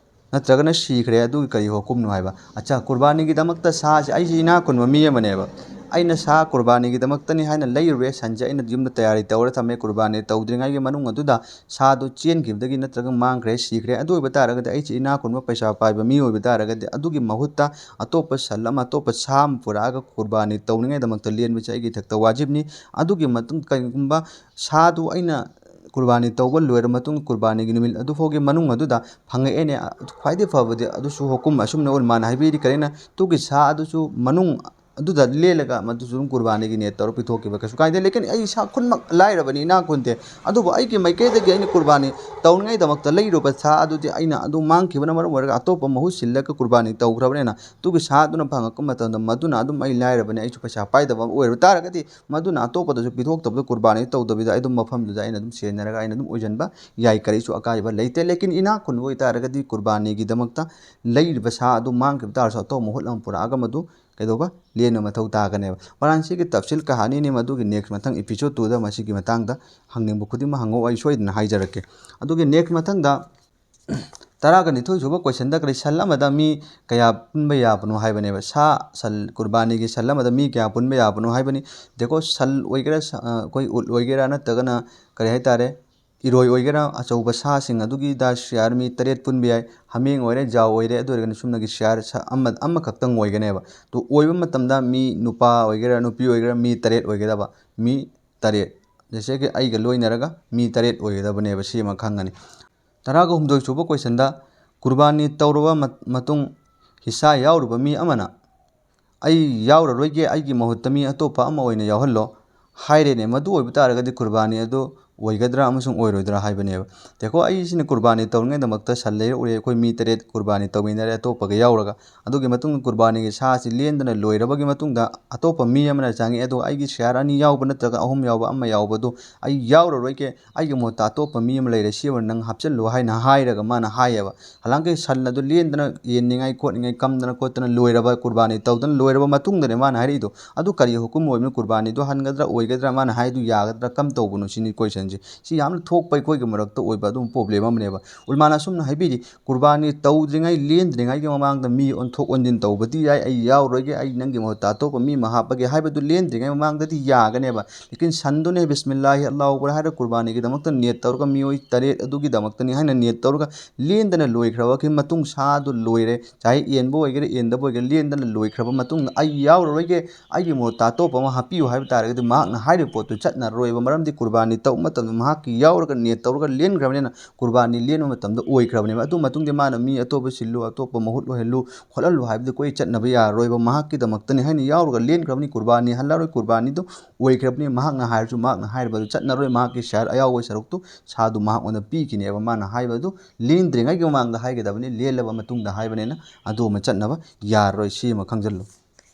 ꯅꯠꯇ꯭ꯔꯒꯅ ꯁꯤꯈ꯭ꯔꯦ, ꯑꯗꯨꯒꯤ ꯀꯔꯤ ꯍꯨꯀꯨꯝꯅꯣ ꯍꯥꯏꯕ꯫ ꯑꯠꯆꯥ, ꯀꯨꯔꯕꯥꯅꯤꯒꯤꯗꯃꯛꯇ ꯁꯥꯁꯦ, ꯑꯩꯁꯦ ꯏꯅꯥꯛ ꯈꯨꯟꯕ ꯃꯤ ꯑꯃꯅꯦꯕ, ꯑꯩꯅ ꯁꯥ ꯀꯨꯔꯕꯥꯅꯤꯒꯤꯗꯃꯛꯇꯅꯤ ꯍꯥꯏꯅ ꯂꯩꯔꯨꯔꯦ, ꯁꯟꯁꯦ ꯑꯩꯅ ꯌꯨꯝꯗ ꯇꯌꯥꯔꯤ ꯇꯧꯔ ꯊꯝꯃꯦ, ꯀꯨꯔꯕꯥꯅꯤ ꯇꯧꯗ꯭ꯔꯤꯉꯩꯒꯤ ꯃꯅꯨꯡ ꯑꯗꯨꯗ ꯁꯥꯗꯨ ꯆꯦꯟꯈꯤꯕꯗꯒꯤ ꯅꯠꯇ꯭ꯔꯒ ꯃꯥꯡꯈ꯭ꯔꯦ, ꯁꯤꯈ꯭ꯔꯦ, ꯑꯗꯨ ꯑꯣꯏꯕ ꯇꯥꯔꯒꯗꯤ ꯑꯩꯁꯦ ꯏꯅꯥꯛ ꯈꯨꯟꯕ ꯄꯩꯁꯥ ꯄꯥꯏꯕ ꯃꯤ ꯑꯣꯏꯕ ꯇꯥꯔꯒꯗꯤ ꯑꯗꯨꯒꯤ ꯃꯍꯨꯠꯇ ꯑꯇꯣꯞꯄ ꯁꯟ ꯑꯃ, ꯑꯇꯣꯞꯄ ꯁꯥ ꯑꯃ ꯄꯨꯔꯛꯑꯒ ꯀꯨꯔꯕꯥꯅꯤ ꯇꯧꯅꯤꯡꯉꯥꯏꯗꯃꯛꯇ ꯂꯦꯟꯕꯁꯦ ꯑꯩꯒꯤ ꯏꯊꯛꯇ ꯋꯥꯖꯤꯕꯅꯤ꯫ ꯑꯗꯨꯒꯤ ꯃꯇꯨꯡ ꯀꯔꯤꯒꯨꯝꯕ ꯁꯥꯗꯨ ꯑꯩꯅ ꯀꯨꯔꯕꯥꯅꯤ ꯇꯧꯕ ꯂꯣꯏꯔ ꯃꯇꯨꯡ, ꯀꯨꯔꯕꯥꯅꯤꯒꯤ ꯅꯨꯃꯤꯠ ꯑꯗꯨꯐꯥꯎꯒꯤ ꯃꯅꯨꯡ ꯑꯗꯨꯗ ꯐꯪꯉꯛꯑꯦꯅꯦ, ꯈ꯭ꯋꯥꯏꯗꯒꯤ ꯐꯕꯗꯤ ꯑꯗꯨꯁꯨ ꯍꯨꯀꯨꯝ ꯑꯁꯨꯝꯅ ꯑꯣꯏ, ꯃꯥꯅ ꯍꯥꯏꯕꯤꯔꯤ ꯀꯔꯤꯅ, ꯇꯨꯒꯤ ꯁꯥ ꯑꯗꯨꯁꯨ ꯃꯅꯨꯡ ꯑꯗꯨꯗ ꯂꯦꯜꯂꯒ ꯃꯗꯨꯁꯨ ꯑꯗꯨꯝ ꯀꯨꯔꯕꯥꯅꯤꯒꯤ ꯅꯤꯌꯠ ꯇꯧꯔ ꯄꯤꯊꯣꯛꯈꯤꯕ ꯀꯩꯁꯨ ꯀꯥꯏꯗꯦ꯫ ꯂꯦꯀꯤꯟ ꯑꯩ ꯏꯁꯥ ꯈꯨꯟꯃꯛ ꯂꯥꯏꯔꯕꯅꯤ, ꯏꯅꯥꯛ ꯈꯨꯟꯗꯦ, ꯑꯗꯨꯕꯨ ꯑꯩꯒꯤ ꯃꯥꯏꯀꯩꯗꯒꯤ ꯑꯩꯅ ꯀꯨꯔꯕꯥꯅꯤ ꯇꯧꯅꯤꯡꯉꯥꯏꯗꯃꯛꯇ ꯂꯩꯔꯨꯕ ꯁꯥ ꯑꯗꯨꯗꯤ ꯑꯩꯅ ꯑꯗꯨ ꯃꯥꯡꯈꯤꯕꯅ ꯃꯔꯝ ꯑꯣꯏꯔꯒ ꯑꯇꯣꯞꯄ ꯃꯍꯨꯠ ꯁꯤꯜꯂꯒ ꯀꯨꯔꯕꯥꯅꯤ ꯇꯧꯈ꯭ꯔꯕꯅꯤꯅ, ꯇꯨꯒꯤ ꯁꯥ ꯑꯗꯨꯅ ꯐꯪꯉꯛꯄ ꯃꯇꯝꯗ ꯃꯗꯨꯅ ꯑꯗꯨꯝ ꯑꯩ ꯂꯥꯏꯔꯕꯅꯤ, ꯑꯩꯁꯨ ꯄꯩꯁꯥ ꯄꯥꯏꯗꯕ ꯑꯃ ꯑꯣꯏꯔꯕ ꯇꯥꯔꯒꯗꯤ ꯃꯗꯨꯅ ꯑꯇꯣꯞꯄꯗꯁꯨ ꯄꯤꯊꯣꯛꯇꯕꯗ, ꯀꯨꯔꯕꯥꯅꯤ ꯇꯧꯗꯕꯤꯗ ꯑꯩ ꯑꯗꯨꯝ ꯃꯐꯝꯗꯨꯗ ꯑꯩꯅ ꯑꯗꯨꯝ ꯁꯦꯟꯅꯔꯒ ꯑꯩꯅ ꯑꯗꯨꯝ ꯑꯣꯏꯁꯤꯟꯕ ꯌꯥꯏ, ꯀꯔꯤꯁꯨ ꯑꯀꯥꯏꯕ ꯂꯩꯇꯦ꯫ ꯂꯦꯀꯤꯟ ꯏꯅꯥꯛ ꯈꯨꯟꯕ ꯑꯣꯏꯇꯥꯔꯒꯗꯤ ꯀꯨꯔꯕꯥꯅꯤꯒꯤꯗꯃꯛꯇ ꯂꯩꯔꯤꯕ ꯁꯥ ꯑꯗꯨ ꯃꯥꯡꯈꯤꯕ ꯇꯥꯔꯁꯨ ꯑꯇꯣꯞꯄ ꯃꯍꯨꯠ ꯑꯃ ꯄꯨꯔꯛꯑꯒ ꯃꯗꯨ ꯀꯩꯗꯧꯕ? ꯂꯦꯟꯕ ꯃꯊꯧ ꯇꯥꯒꯅꯦꯕ꯫ ꯃꯔꯥꯟꯁꯤꯒꯤ ꯇꯞꯁꯤꯜ ꯀꯍꯥꯅꯤꯅꯤ, ꯃꯗꯨꯒꯤ ꯅꯦꯛꯁ ꯃꯊꯪ ꯏꯄꯤꯁꯣꯗ ꯇꯨꯗ ꯃꯁꯤꯒꯤ ꯃꯇꯥꯡꯗ ꯍꯪꯅꯤꯡꯕ ꯈꯨꯗꯤꯡꯃꯛ ꯍꯪꯉꯛꯑꯣ, ꯑꯩ ꯁꯣꯏꯗꯅ ꯍꯥꯏꯖꯔꯛꯀꯦ꯫ ꯑꯗꯨꯒꯤ ꯅꯦꯛꯁ ꯃꯊꯪꯗ ꯇꯔꯥꯒ ꯅꯤꯊꯣꯏ ꯁꯨꯕ ꯀꯣꯏꯁꯟꯗ ꯀꯔꯤ, ꯁꯟ ꯑꯃꯗ ꯃꯤ ꯀꯌꯥ ꯄꯨꯟꯕ ꯌꯥꯕꯅꯣ ꯍꯥꯏꯕꯅꯦꯕ꯫ ꯁꯥ, ꯁꯟ, ꯀꯨꯔꯕꯥꯅꯤꯒꯤ ꯁꯟ ꯑꯃꯗ ꯃꯤ ꯀꯌꯥ ꯄꯨꯟꯕ ꯌꯥꯕꯅꯣ ꯍꯥꯏꯕꯅꯤ꯫ ꯗꯦꯀꯣ, ꯁꯟ ꯑꯣꯏꯒꯦꯔꯥ, ꯁ-, ꯑ, ꯑꯩꯈꯣꯏ ꯎꯠ ꯑꯣꯏꯒꯦꯔꯥ, ꯅꯠꯇ꯭ꯔꯒꯅ ꯀꯔꯤ ꯍꯥꯏꯇꯥꯔꯦ, ꯏꯔꯣꯏ ꯑꯣꯏꯒꯦꯔꯥ, ꯑꯆꯧꯕ ꯁꯥꯁꯤꯡ ꯑꯗꯨꯒꯤꯗ ꯁꯤꯌꯥꯔ ꯃꯤ ꯇꯔꯦꯠ ꯄꯨꯟꯕ ꯌꯥꯏ꯫ ꯍꯥꯃꯦꯡ ꯑꯣꯏꯔꯦ, ꯖꯥꯎ ꯑꯣꯏꯔꯦ, ꯑꯗꯨ ꯑꯣꯏꯔꯒꯅ ꯁꯨꯞꯅꯒꯤ ꯁꯤꯌꯥꯔ ꯁ-, ꯑꯃ, ꯑꯃꯈꯛꯇꯪ ꯑꯣꯏꯒꯅꯦꯕ꯫ ꯑꯗꯨ ꯑꯣꯏꯕ ꯃꯇꯝꯗ ꯃꯤ ꯅꯨꯄꯥ ꯑꯣꯏꯒꯦꯔꯥ, ꯅꯨꯄꯤ ꯑꯣꯏꯒꯦꯔꯥ, ꯃꯤ ꯇꯔꯦꯠ ꯑꯣꯏꯒꯗꯕ꯫ ꯃꯤ ꯇꯔꯦꯠ, ꯖꯩꯁꯦ ꯀꯤ ꯑꯩꯒ ꯂꯣꯏꯅꯔꯒ ꯃꯤ ꯇꯔꯦꯠ ꯑꯣꯏꯒꯗꯕꯅꯦꯕ, ꯁꯤ ꯑꯃ ꯈꯪꯒꯅꯤ꯫ ꯇꯔꯥꯒ ꯍꯨꯝꯗꯣꯏ ꯁꯨꯕ ꯀꯣꯏꯁꯟꯗ, ꯀꯨꯔꯕꯥꯅꯤ ꯇꯧꯔꯕ ꯃꯠ-, ꯃꯇꯨꯡ ꯍꯤꯁꯥ ꯌꯥꯎꯔꯨꯕ ꯃꯤ ꯑꯃꯅ, "ꯑꯩ ꯌꯥꯎꯔꯔꯣꯏꯒꯦ, ꯑꯩꯒꯤ ꯃꯍꯨꯠꯇ ꯃꯤ ꯑꯇꯣꯞꯄ ꯑꯃ ꯑꯣꯏꯅ ꯌꯥꯎꯍꯜꯂꯣ" ꯍꯥꯏꯔꯦꯅꯦ꯫ ꯃꯗꯨ ꯑꯣꯏꯕ ꯇꯥꯔꯒꯗꯤ ꯀꯨꯔꯕꯥꯅꯤ ꯑꯗꯨ ꯑꯣꯏꯒꯗ꯭ꯔꯥ ꯑꯃꯁꯨꯡ ꯑꯣꯏꯔꯣꯏꯗ꯭ꯔꯥ ꯍꯥꯏꯕꯅꯦꯕ꯫ ꯗꯦꯈꯣ, ꯑꯩꯁꯤꯅ ꯀꯨꯔꯕꯥꯅꯤ ꯇꯧꯔꯤꯉꯩꯗꯃꯛꯇ ꯁꯟ ꯂꯩꯔꯛꯎꯔꯦ, ꯑꯩꯈꯣꯏ ꯃꯤ ꯇꯔꯦꯠ ꯀꯨꯔꯕꯥꯅꯤ ꯇꯧꯃꯤꯟꯅꯔꯦ ꯑꯇꯣꯞꯄꯒ ꯌꯥꯎꯔꯒ꯫ ꯑꯗꯨꯒꯤ ꯃꯇꯨꯡꯗ ꯀꯨꯔꯕꯥꯅꯤꯒꯤ ꯁꯥꯁꯤ ꯂꯦꯟꯗꯅ ꯂꯣꯏꯔꯕꯒꯤ ꯃꯇꯨꯡꯗ ꯑꯇꯣꯞꯄ ꯃꯤ ꯑꯃꯅ ꯆꯪꯉꯛꯑꯦ, ꯑꯗꯨꯒ ꯑꯩꯒꯤ ꯁꯤꯌꯥꯔ ꯑꯅꯤ ꯌꯥꯎꯕ ꯅꯠꯇ꯭ꯔꯒ ꯑꯍꯨꯝ ꯌꯥꯎꯕ ꯑꯃ ꯌꯥꯎꯕꯗꯨ ꯑꯩ ꯌꯥꯎꯔꯔꯣꯏꯒꯦ, ꯑꯩꯒꯤ ꯃꯍꯨꯠꯇ ꯑꯇꯣꯞꯄ ꯃꯤ ꯑꯃ ꯂꯩꯔꯦ, ꯁꯤ ꯑꯣꯏꯅ ꯅꯪ ꯍꯥꯞꯆꯤꯜꯂꯨ ꯍꯥꯏꯅ ꯍꯥꯏꯔꯒ ꯃꯥꯅ ꯍꯥꯏꯌꯦꯕ꯫ ꯍꯂꯥꯡꯀꯤ ꯁꯟ ꯑꯗꯨ ꯂꯦꯟꯗꯅ ꯌꯦꯟꯅꯤꯡꯉꯥꯏ ꯈꯣꯠꯅꯤꯡꯉꯥꯏ ꯀꯝꯗꯅ ꯈꯣꯠꯇꯅ ꯂꯣꯏꯔꯕ, ꯀꯨꯔꯕꯥꯅꯤ ꯇꯧꯗꯅ ꯂꯣꯏꯔꯕ ꯃꯇꯨꯡꯗꯅꯦ ꯃꯥꯅ ꯍꯥꯏꯔꯛꯏꯗꯣ꯫ ꯑꯗꯨ ꯀꯔꯤ ꯍꯨꯀꯨꯝ ꯑꯣꯏꯕꯅꯣ? ꯀꯨꯔꯕꯥꯅꯤꯗꯣ ꯍꯟꯒꯗ꯭ꯔꯥ ꯑꯣꯏꯒꯗ꯭ꯔꯥ? ꯃꯥꯅ ꯍꯥꯏꯗꯨ ꯌꯥꯒꯗ꯭ꯔꯥ? ꯀꯝ ꯇꯧꯕꯅꯣ ꯁꯤꯅꯤ ꯀꯣꯏꯁꯟꯁꯦ꯫ ꯁꯤ ꯌꯥꯝꯅ ꯊꯣꯛꯄ ꯑꯩꯈꯣꯏꯒꯤ ꯃꯔꯛꯇ ꯑꯣꯏꯕ ꯑꯗꯨꯝ ꯄ꯭ꯔꯣꯕ꯭ꯂꯦꯝ ꯑꯃꯅꯦꯕ꯫ ꯎꯂꯃꯥꯅ ꯑꯁꯨꯝꯅ ꯍꯥꯏꯕꯤꯔꯤ, ꯀꯨꯔꯕꯥꯅꯤ ꯇꯧꯗ꯭ꯔꯤꯉꯩ, ꯂꯦꯟꯗ꯭ꯔꯤꯉꯩꯒꯤ ꯃꯃꯥꯡꯗ ꯃꯤ ꯑꯣꯟꯊꯣꯛ ꯑꯣꯟꯁꯤꯟ ꯇꯧꯕꯗꯤ ꯌꯥꯏ, ꯑꯩ ꯌꯥꯎꯔꯣꯏꯒꯦ, ꯑꯩ ꯅꯪꯒꯤ ꯃꯍꯨꯠꯇ ꯑꯇꯣꯞꯄ ꯃꯤ ꯑꯃ ꯍꯥꯞꯄꯒꯦ ꯍꯥꯏꯕꯗꯨ ꯂꯦꯟꯗ꯭ꯔꯤꯉꯩ ꯃꯃꯥꯡꯗꯗꯤ ꯌꯥꯒꯅꯦꯕ꯫ ꯂꯦꯀꯤꯟ ꯁꯟꯗꯨꯅꯦ ꯕꯤꯁꯃꯤꯜꯂꯥꯍꯤ ꯑꯜꯂꯥꯍꯨ ꯑꯛꯕꯔ ꯍꯥꯏꯔ ꯀꯨꯔꯕꯥꯅꯤꯒꯤꯗꯃꯛꯇ ꯅꯤꯌꯠ ꯇꯧꯔꯒ ꯃꯤꯑꯣꯏ ꯇꯔꯦꯠ ꯑꯗꯨꯒꯤꯗꯃꯛꯇꯅꯤ ꯍꯥꯏꯅ ꯅꯤꯌꯠ ꯇꯧꯔꯒ ꯂꯦꯟꯗꯅ ꯂꯣꯏꯈ꯭ꯔꯕꯒꯤ ꯃꯇꯨꯡ ꯁꯥꯗꯨ ꯂꯣꯏꯔꯦ, ꯆꯥꯍꯦ ꯌꯦꯟꯕ ꯑꯣꯏꯒꯦꯔꯥ ꯌꯦꯟꯗꯕ ꯑꯣꯏꯒꯦꯔꯥ, ꯂꯦꯟꯗꯅ ꯂꯣꯏꯈ꯭ꯔꯕ ꯃꯇꯨꯡꯗ ꯑꯩ ꯌꯥꯎꯔꯔꯣꯏꯒꯦ, ꯑꯩꯒꯤ ꯃꯍꯨꯠꯇ ꯑꯇꯣꯞꯄ ꯑꯃ ꯍꯥꯞꯄꯤꯌꯨ ꯍꯥꯏꯕ ꯇꯥꯔꯒꯗꯤ ꯃꯍꯥꯛꯅ ꯍꯥꯏꯔꯤꯕ ꯄꯣꯠꯇꯨ ꯆꯠꯅꯔꯔꯣꯏꯕ꯫ ꯃꯔꯝꯗꯤ ꯀꯨꯔꯕꯥꯅꯤ ꯇꯧꯕ ꯃꯇꯝꯗ ꯃꯍꯥꯛꯀꯤ ꯌꯥꯎꯔꯒ ꯅꯤꯌꯠ ꯇꯧꯔꯒ ꯂꯦꯟꯈ꯭ꯔꯕꯅꯤꯅ ꯀꯨꯔꯕꯥꯅꯤ ꯂꯦꯟꯕ ꯃꯇꯝꯗ ꯑꯣꯏꯈ꯭ꯔꯕꯅꯦꯕ꯫ ꯑꯗꯨ ꯃꯇꯨꯡꯗꯤ ꯃꯥꯅ ꯃꯤ ꯑꯇꯣꯞꯄ ꯁꯤꯜꯂꯨ, ꯑꯇꯣꯞꯄ ꯃꯍꯨꯠ ꯑꯣꯏꯍꯜꯂꯨ, ꯈꯣꯠꯍꯜꯂꯨ ꯍꯥꯏꯕꯗꯨ ꯑꯩꯈꯣꯏ ꯆꯠꯅꯕ ꯌꯥꯔꯔꯣꯏꯕ꯫ ꯃꯍꯥꯛꯀꯤꯗꯃꯛꯇꯅꯤ ꯍꯥꯏꯅ ꯌꯥꯎꯔꯒ ꯂꯦꯟꯈ꯭ꯔꯕꯅꯤ, ꯀꯨꯔꯕꯥꯅꯤ ꯍꯜꯂꯔꯣꯏ, ꯀꯨꯔꯕꯥꯅꯤꯗꯨ ꯑꯣꯏꯈ꯭ꯔꯕꯅꯤ꯫ ꯃꯍꯥꯛꯅ ꯍꯥꯏꯔꯁꯨ ꯃꯍꯥꯛꯅ ꯍꯥꯏꯔꯤꯕ ꯑꯗꯨ ꯆꯠꯅꯔꯣꯏ, ꯃꯍꯥꯛꯀꯤ ꯁꯤꯌꯥꯔ ꯑꯌꯥꯎꯕ ꯁꯔꯨꯛꯇꯨ ꯁꯥꯗꯨ ꯃꯍꯥꯛꯉꯣꯟꯗ ꯄꯤꯈꯤꯅꯦꯕ꯫ ꯃꯥꯅ ꯍꯥꯏꯕ ꯑꯗꯨ ꯂꯦꯟꯗ꯭ꯔꯤꯉꯩꯒꯤ ꯃꯃꯥꯡꯗ ꯍꯥꯏꯒꯗꯕꯅꯤ, ꯂꯦꯜꯂꯕ ꯃꯇꯨꯡꯗ ꯍꯥꯏꯕꯅꯤꯅ ꯑꯗꯨ ꯑꯃ ꯆꯠꯅꯕ ꯌꯥꯔꯔꯣꯏ꯫ ꯁꯤ ꯑꯃ ꯈꯪꯖꯤꯜꯂꯨ꯫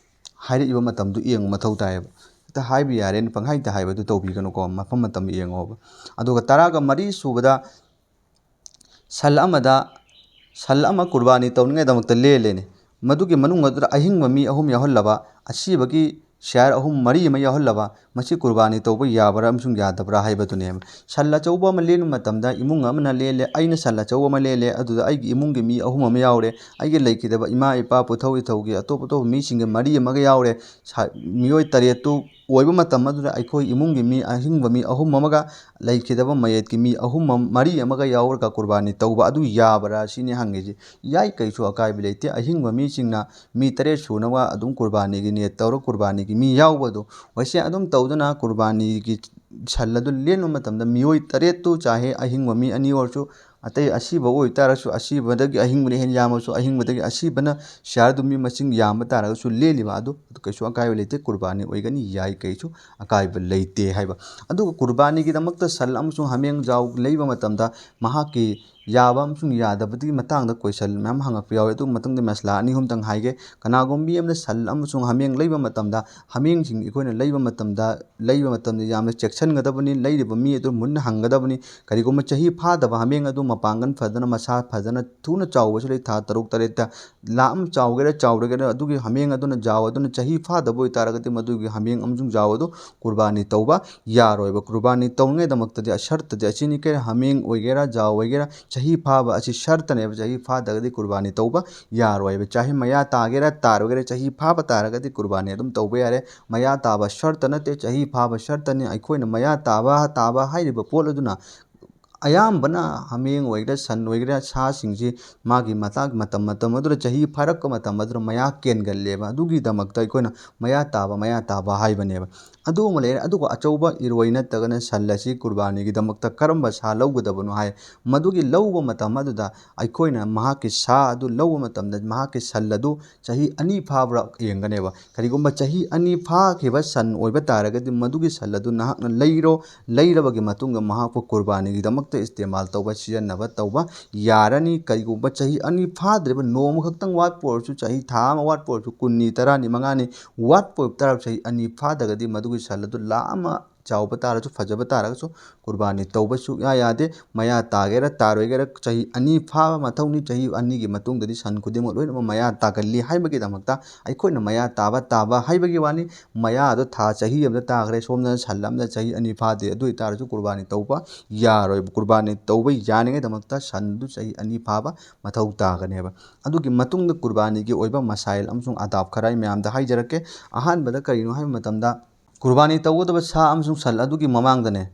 ꯍꯥꯏꯔꯛꯏꯕ ꯃꯇꯝꯗꯨ ꯌꯦꯡꯕ ꯃꯊꯧ ꯇꯥꯏꯌꯦꯕ꯫ ꯍꯦꯛꯇ ꯍꯥꯏꯕ ꯌꯥꯔꯦꯅ ꯄꯪꯍꯥꯏꯗ ꯍꯥꯏꯕꯗꯨ ꯇꯧꯕꯤꯒꯅꯨꯀꯣ, ꯃꯐꯝ ꯃꯇꯝ ꯌꯦꯡꯉꯣꯕ꯫ ꯑꯗꯨꯒ ꯇꯔꯥꯒ ꯃꯔꯤ ꯁꯨꯕꯗ ꯁꯟ ꯑꯃꯗ, ꯁꯟ ꯑꯃ ꯀꯨꯔꯕꯥꯅꯤ ꯇꯧꯅꯤꯡꯉꯥꯏꯗꯃꯛꯇ ꯂꯦꯜꯂꯦꯅꯦ꯫ ꯃꯗꯨꯒꯤ ꯃꯅꯨꯡ ꯑꯗꯨꯗ ꯑꯍꯤꯡꯕ ꯃꯤ ꯑꯍꯨꯝ ꯌꯥꯎꯍꯜꯂꯕ, ꯑꯁꯤꯕꯒꯤ ꯁꯤꯌꯥꯔ ꯑꯍꯨꯝ ꯃꯔꯤ ꯑꯃ ꯌꯥꯎꯍꯜꯂꯕ, ꯃꯁꯤ ꯀꯨꯔꯕꯥꯅꯤ ꯇꯧꯕ ꯌꯥꯕ꯭ꯔꯥ ꯑꯃꯁꯨꯡ ꯌꯥꯗꯕ꯭ꯔꯥ ꯍꯥꯏꯕꯗꯨꯅꯦꯕ꯫ ꯁꯟ ꯑꯆꯧꯕ ꯑꯃ ꯂꯦꯟꯕ ꯃꯇꯝꯗ ꯏꯃꯨꯡ ꯑꯃꯅ ꯂꯦꯜꯂꯦ, ꯑꯩꯅ ꯁꯟ ꯑꯆꯧꯕ ꯑꯃ ꯂꯦꯜꯂꯦ, ꯑꯗꯨꯗ ꯑꯩꯒꯤ ꯏꯃꯨꯡꯒꯤ ꯃꯤ ꯑꯍꯨꯝ ꯑꯃ ꯌꯥꯎꯔꯦ, ꯑꯩꯒꯤ ꯂꯩꯈꯤꯗꯕ ꯏꯃꯥ, ꯏꯄꯥ, ꯄꯨꯊꯧ ꯏꯊꯧꯒꯤ ꯑꯇꯣꯞ ꯑꯇꯣꯞꯄ ꯃꯤꯁꯤꯡꯒꯤ ꯃꯔꯤ ꯑꯃꯒ ꯌꯥꯎꯔꯦ, ꯁꯥ-, ꯃꯤꯑꯣꯏ ꯇꯔꯦꯠꯇꯨ ꯑꯣꯏꯕ ꯃꯇꯝ ꯑꯗꯨꯗ ꯑꯩꯈꯣꯏ ꯏꯃꯨꯡꯒꯤ ꯃꯤ ꯑꯍꯤꯡꯕ ꯃꯤ ꯑꯍꯨꯝ ꯑꯃꯒ ꯂꯩꯈꯤꯗꯕ ꯃꯌꯦꯠꯀꯤ ꯃꯤ ꯑꯍꯨꯝ ꯑꯃ, ꯃꯔꯤ ꯑꯃꯒ ꯌꯥꯎꯔꯒ ꯀꯨꯔꯕꯥꯅꯤ ꯇꯧꯕ ꯑꯗꯨ ꯌꯥꯕ꯭ꯔꯥ ꯁꯤꯅꯤ ꯍꯪꯉꯤꯁꯤ꯫ ꯌꯥꯏ, ꯀꯩꯁꯨ ꯑꯀꯥꯏꯕ ꯂꯩꯇꯦ꯫ ꯑꯍꯤꯡꯕ ꯃꯤꯁꯤꯡꯅ ꯃꯤ ꯇꯔꯦꯠ ꯁꯨꯅꯕ ꯑꯗꯨꯝ ꯀꯨꯔꯕꯥꯅꯤꯒꯤ ꯅꯤꯌꯠ ꯇꯧꯔꯒ ꯀꯨꯔꯕꯥꯅꯤꯒꯤ ꯃꯤ ꯌꯥꯎꯕ ꯑꯗꯨ, ꯋꯥꯏꯁꯦ ꯑꯗꯨꯝ ꯇꯧꯗꯨꯅ ꯀꯨꯔꯕꯥꯅꯤꯒꯤ ꯁꯟ ꯑꯗꯨ ꯂꯦꯟꯕ ꯃꯇꯝꯗ ꯃꯤꯑꯣꯏ ꯇꯔꯦꯠꯇꯨ ꯆꯥꯍꯦ ꯑꯍꯤꯡꯕ ꯃꯤ ꯑꯅꯤ ꯑꯣꯏꯔꯁꯨ, ꯑꯇꯩ ꯑꯁꯤꯕ ꯑꯣꯏꯇꯥꯔꯁꯨ, ꯑꯁꯤꯕꯗꯒꯤ ꯑꯍꯤꯡꯕꯅ ꯍꯦꯟꯅ ꯌꯥꯝꯃꯁꯨ, ꯑꯍꯤꯡꯕꯗꯒꯤ ꯑꯁꯤꯕꯅ ꯁꯤꯌꯥꯔꯗꯨ ꯃꯤ ꯃꯁꯤꯡ ꯌꯥꯝꯕ ꯇꯥꯔꯒꯁꯨ, ꯂꯦꯜꯂꯤꯕ ꯑꯗꯨ, ꯑꯗꯨ ꯀꯩꯁꯨ ꯑꯀꯥꯏꯕ ꯂꯩꯇꯦ, ꯀꯨꯔꯕꯥꯅꯤ ꯑꯣꯏꯒꯅꯤ, ꯌꯥꯏ, ꯀꯩꯁꯨ ꯑꯀꯥꯏꯕ ꯂꯩꯇꯦ ꯍꯥꯏꯕ꯫ ꯑꯗꯨꯒ ꯀꯨꯔꯕꯥꯅꯤꯒꯤꯗꯃꯛꯇ ꯁꯟ ꯑꯃꯁꯨꯡ ꯍꯥꯃꯦꯡ ꯖꯥꯎ ꯂꯩꯕ ꯃꯇꯝꯗ ꯃꯍꯥꯛꯀꯤ ꯌꯥꯕ ꯑꯃꯁꯨꯡ ꯌꯥꯗꯕꯗꯨꯒꯤ ꯃꯇꯥꯡꯗ ꯀꯣꯏꯁꯟ ꯃꯌꯥꯝ ꯍꯪꯉꯛꯄ ꯌꯥꯎꯏ꯫ ꯑꯗꯨꯒꯤ ꯃꯇꯨꯡꯗ ꯃꯁꯂꯥ ꯑꯅꯤ ꯑꯍꯨꯝꯇꯪ ꯍꯥꯏꯒꯦ꯫ ꯀꯅꯥꯒꯨꯝꯕ ꯃꯤ ꯑꯃꯅ ꯁꯟ ꯑꯃꯁꯨꯡ ꯍꯥꯃꯦꯡ ꯂꯩꯕ ꯃꯇꯝꯗ, ꯍꯥꯃꯦꯡꯁꯤꯡ ꯑꯩꯈꯣꯏꯅ ꯂꯩꯕ ꯃꯇꯝꯗ, ꯂꯩꯕ ꯃꯇꯝꯗ ꯌꯥꯝꯅ ꯆꯦꯛꯁꯤꯟꯒꯗꯕꯅꯤ, ꯂꯩꯔꯤꯕ ꯃꯤ ꯑꯗꯨ ꯃꯨꯟꯅ ꯍꯪꯒꯗꯕꯅꯤ꯫ ꯀꯔꯤꯒꯨꯝꯕ ꯆꯍꯤ ꯐꯥꯗꯕ ꯍꯥꯃꯦꯡ ꯑꯗꯨ ꯃꯄꯥꯡꯒꯜ ꯐꯗꯅ, ꯃꯁꯥ ꯐꯖꯅ, ꯊꯨꯅ ꯆꯥꯎꯕꯁꯨ ꯂꯩ, ꯊꯥ ꯇꯔꯨꯛ ꯇꯔꯦꯠꯇ ꯂꯥ ꯑꯃ ꯆꯥꯎꯒꯦꯔꯥ ꯆꯥꯎꯔꯣꯏꯒꯦꯔꯥ, ꯑꯗꯨꯒꯤ ꯍꯥꯃꯦꯡ ꯑꯗꯨꯅ, ꯖꯥꯎ ꯑꯗꯨꯅ ꯆꯍꯤ ꯐꯥꯗꯕ ꯑꯣꯏꯇꯥꯔꯒꯗꯤ, ꯃꯗꯨꯒꯤ ꯍꯥꯃꯦꯡ ꯑꯃꯁꯨꯡ ꯖꯥꯎ ꯑꯗꯨ ꯀꯨꯔꯕꯥꯅꯤ ꯇꯧꯕ ꯌꯥꯔꯣꯏꯕ꯫ ꯀꯨꯔꯕꯥꯅꯤ ꯇꯧꯅꯉꯥꯏꯗꯃꯛꯇꯗꯤ ꯑꯁꯔꯇꯗꯤ ꯑꯁꯤꯅꯤ, ꯀꯔꯤ ꯍꯥꯃꯦꯡ ꯑꯣꯏꯒꯦꯔꯥ ꯖꯥꯎ ꯑꯣꯏꯒꯦꯔꯥ ꯆꯍꯤ ꯐꯥꯕ ꯑꯁꯤ ꯁꯔꯇꯅꯦꯕ꯫ ꯆꯍꯤ ꯐꯥꯗ꯭ꯔꯒꯗꯤ ꯀꯨꯔꯕꯥꯅꯤ ꯇꯧꯕ ꯌꯥꯔꯣꯏꯕ꯫ ꯆꯍꯤ ꯃꯌꯥ ꯇꯥꯒꯦꯔꯥ ꯇꯥꯔꯣꯏꯒꯦꯔꯥ, ꯆꯍꯤ ꯐꯥꯕ ꯇꯥꯔꯒꯗꯤ ꯀꯨꯔꯕꯥꯅꯤ ꯑꯗꯨꯝ ꯇꯧꯕ ꯌꯥꯔꯦ꯫ ꯃꯌꯥ ꯇꯥꯕ ꯁꯔꯇ ꯅꯠꯇꯦ, ꯆꯍꯤ ꯐꯥꯕ ꯁꯔꯇꯅꯤ꯫ ꯑꯩꯈꯣꯏꯅ ꯃꯌꯥ ꯇꯥꯕ, ꯇꯥꯕ ꯍꯥꯏꯔꯤꯕ ꯄꯣꯠ ꯑꯗꯨꯅ ꯑꯌꯥꯝꯕꯅ ꯍꯥꯃꯦꯡ ꯑꯣꯏꯒꯦꯔꯥ ꯁꯟ ꯑꯣꯏꯒꯦꯔꯥ ꯁꯥꯁꯤꯡꯁꯤ ꯃꯥꯒꯤ ꯃꯇꯥꯡ, ꯃꯇꯝ, ꯃꯇꯝ ꯑꯗꯨꯗ, ꯆꯍꯤ ꯐꯥꯔꯛꯄ ꯃꯇꯝ ꯑꯗꯨꯗ ꯃꯌꯥ ꯀꯦꯟꯒꯜꯂꯦꯕ꯫ ꯑꯗꯨꯒꯤꯗꯃꯛꯇ ꯑꯩꯈꯣꯏꯅ ꯃꯌꯥ ꯇꯥꯕ, ꯃꯌꯥ ꯇꯥꯕ ꯍꯥꯏꯕꯅꯦꯕ꯫ ꯑꯗꯨ ꯑꯃ ꯂꯩꯔꯦ꯫ ꯑꯗꯨꯒ ꯑꯆꯧꯕ ꯏꯔꯣꯏ ꯅꯠꯇ꯭ꯔꯒꯅ ꯁꯟ ꯑꯁꯤ ꯀꯨꯔꯕꯥꯅꯤꯒꯤꯗꯃꯛꯇ ꯀꯔꯝꯕ ꯁꯥ ꯂꯧꯒꯗꯕꯅꯣ ꯍꯥꯏ, ꯃꯗꯨꯒꯤ ꯂꯧꯕ ꯃꯇꯝ ꯑꯗꯨꯗ ꯑꯩꯈꯣꯏꯅ ꯃꯍꯥꯛꯀꯤ ꯁꯥ ꯑꯗꯨ ꯂꯧꯕ ꯃꯇꯝꯗ ꯃꯍꯥꯛꯀꯤ ꯁꯟ ꯑꯗꯨ ꯆꯍꯤ ꯑꯅꯤ ꯐꯥꯕ꯭ꯔꯥ ꯌꯦꯡꯒꯅꯦꯕ꯫ ꯀꯔꯤꯒꯨꯝꯕ ꯆꯍꯤ ꯑꯅꯤ ꯐꯥꯈꯤꯕ ꯁꯟ ꯑꯣꯏꯕ ꯇꯥꯔꯒꯗꯤ, ꯃꯗꯨꯒꯤ ꯁꯟ ꯑꯗꯨ ꯅꯍꯥꯛꯅ ꯂꯩꯔꯣ, ꯂꯩꯔꯕꯒꯤ ꯃꯇꯨꯡꯗ ꯃꯍꯥꯛꯄꯨ ꯀꯨꯔꯕꯥꯅꯤꯒꯤꯗꯃꯛꯇ ꯏꯁꯇꯦꯃꯥꯜ ꯇꯧꯕ, ꯁꯤꯖꯤꯟꯅꯕ ꯇꯧꯕ ꯌꯥꯔꯅꯤ꯫ ꯀꯔꯤꯒꯨꯝꯕ ꯆꯍꯤ ꯑꯅꯤ ꯐꯥꯗ꯭ꯔꯤꯕ, ꯅꯣꯡꯃ ꯈꯛꯇꯪ ꯋꯥꯠꯄ ꯑꯣꯏꯔꯁꯨ, ꯆꯍꯤ ꯊꯥ ꯑꯃ ꯋꯥꯠꯄ ꯑꯣꯏꯔꯁꯨ, ꯀꯨꯟꯅꯤ, ꯇꯔꯥꯅꯤ, ꯃꯉꯥꯅꯤ ꯋꯥꯠꯄ ꯑꯣꯏꯕ ꯇꯥꯔꯁꯨ, ꯆꯍꯤ ꯑꯅꯤ ꯐꯥꯗ꯭ꯔꯒꯗꯤ ꯃꯗꯨꯒꯤ ꯁꯟ ꯑꯗꯨ ꯂꯥ ꯑꯃ ꯆꯥꯎꯕ ꯇꯥꯔꯁꯨ, ꯐꯖꯕ ꯇꯥꯔꯒꯁꯨ, ꯀꯨꯔꯕꯥꯅꯤ ꯇꯧꯕ ꯁꯨꯛꯌꯥ ꯌꯥꯗꯦ꯫ ꯃꯌꯥ ꯇꯥꯒꯦꯔꯥ ꯇꯥꯔꯣꯏꯒꯦꯔꯥ, ꯆꯍꯤ ꯑꯅꯤ ꯐꯥꯕ ꯃꯊꯧꯅꯤ꯫ ꯆꯍꯤ ꯑꯅꯤꯒꯤ ꯃꯇꯨꯡꯗꯗꯤ ꯁꯟ ꯈꯨꯗꯤꯡꯃꯛ ꯂꯣꯏꯅꯃꯛ ꯃꯌꯥ ꯇꯥꯒꯜꯂꯤ ꯍꯥꯏꯕꯒꯤꯗꯃꯛꯇ ꯑꯩꯈꯣꯏꯅ ꯃꯌꯥ ꯇꯥꯕ, ꯇꯥꯕ ꯍꯥꯏꯕꯒꯤ ꯋꯥꯅꯤ꯫ ꯃꯌꯥ ꯑꯗꯣ ꯊꯥ ꯆꯍꯤ ꯑꯃꯗ ꯇꯥꯈ꯭ꯔꯦ, ꯁꯣꯝꯗꯅ ꯁꯟ ꯑꯃꯗ ꯆꯍꯤ ꯑꯅꯤ ꯐꯥꯗꯦ, ꯑꯗꯨ ꯑꯣꯏꯇꯥꯔꯁꯨ ꯀꯨꯔꯕꯥꯅꯤ ꯇꯧꯕ ꯌꯥꯔꯣꯏꯕ꯫ ꯀꯨꯔꯕꯥꯅꯤ ꯇꯧꯕ ꯌꯥꯅꯤꯡꯉꯥꯏꯗꯃꯛꯇ ꯁꯟꯗꯨ ꯆꯍꯤ ꯑꯅꯤ ꯐꯥꯕ ꯃꯊꯧ ꯇꯥꯒꯅꯦꯕ꯫ ꯑꯗꯨꯒꯤ ꯃꯇꯨꯡꯗ ꯀꯨꯔꯕꯥꯅꯤꯒꯤ ꯑꯣꯏꯕ ꯃꯁꯥꯏꯜ ꯑꯃꯁꯨꯡ ꯑꯗꯥꯕ ꯈꯔ ꯑꯩ ꯃꯌꯥꯝꯗ ꯍꯥꯏꯖꯔꯛꯀꯦ꯫ ꯑꯍꯥꯟꯕꯗ ꯀꯔꯤꯅꯣ ꯍꯥꯏꯕ ꯃꯇꯝꯗ, ꯀꯨꯔꯕꯥꯅꯤ ꯇꯧꯒꯗꯕ ꯁꯥ ꯑꯃꯁꯨꯡ ꯁꯟ ꯑꯗꯨꯒꯤ ꯃꯃꯥꯡꯗꯅꯦ,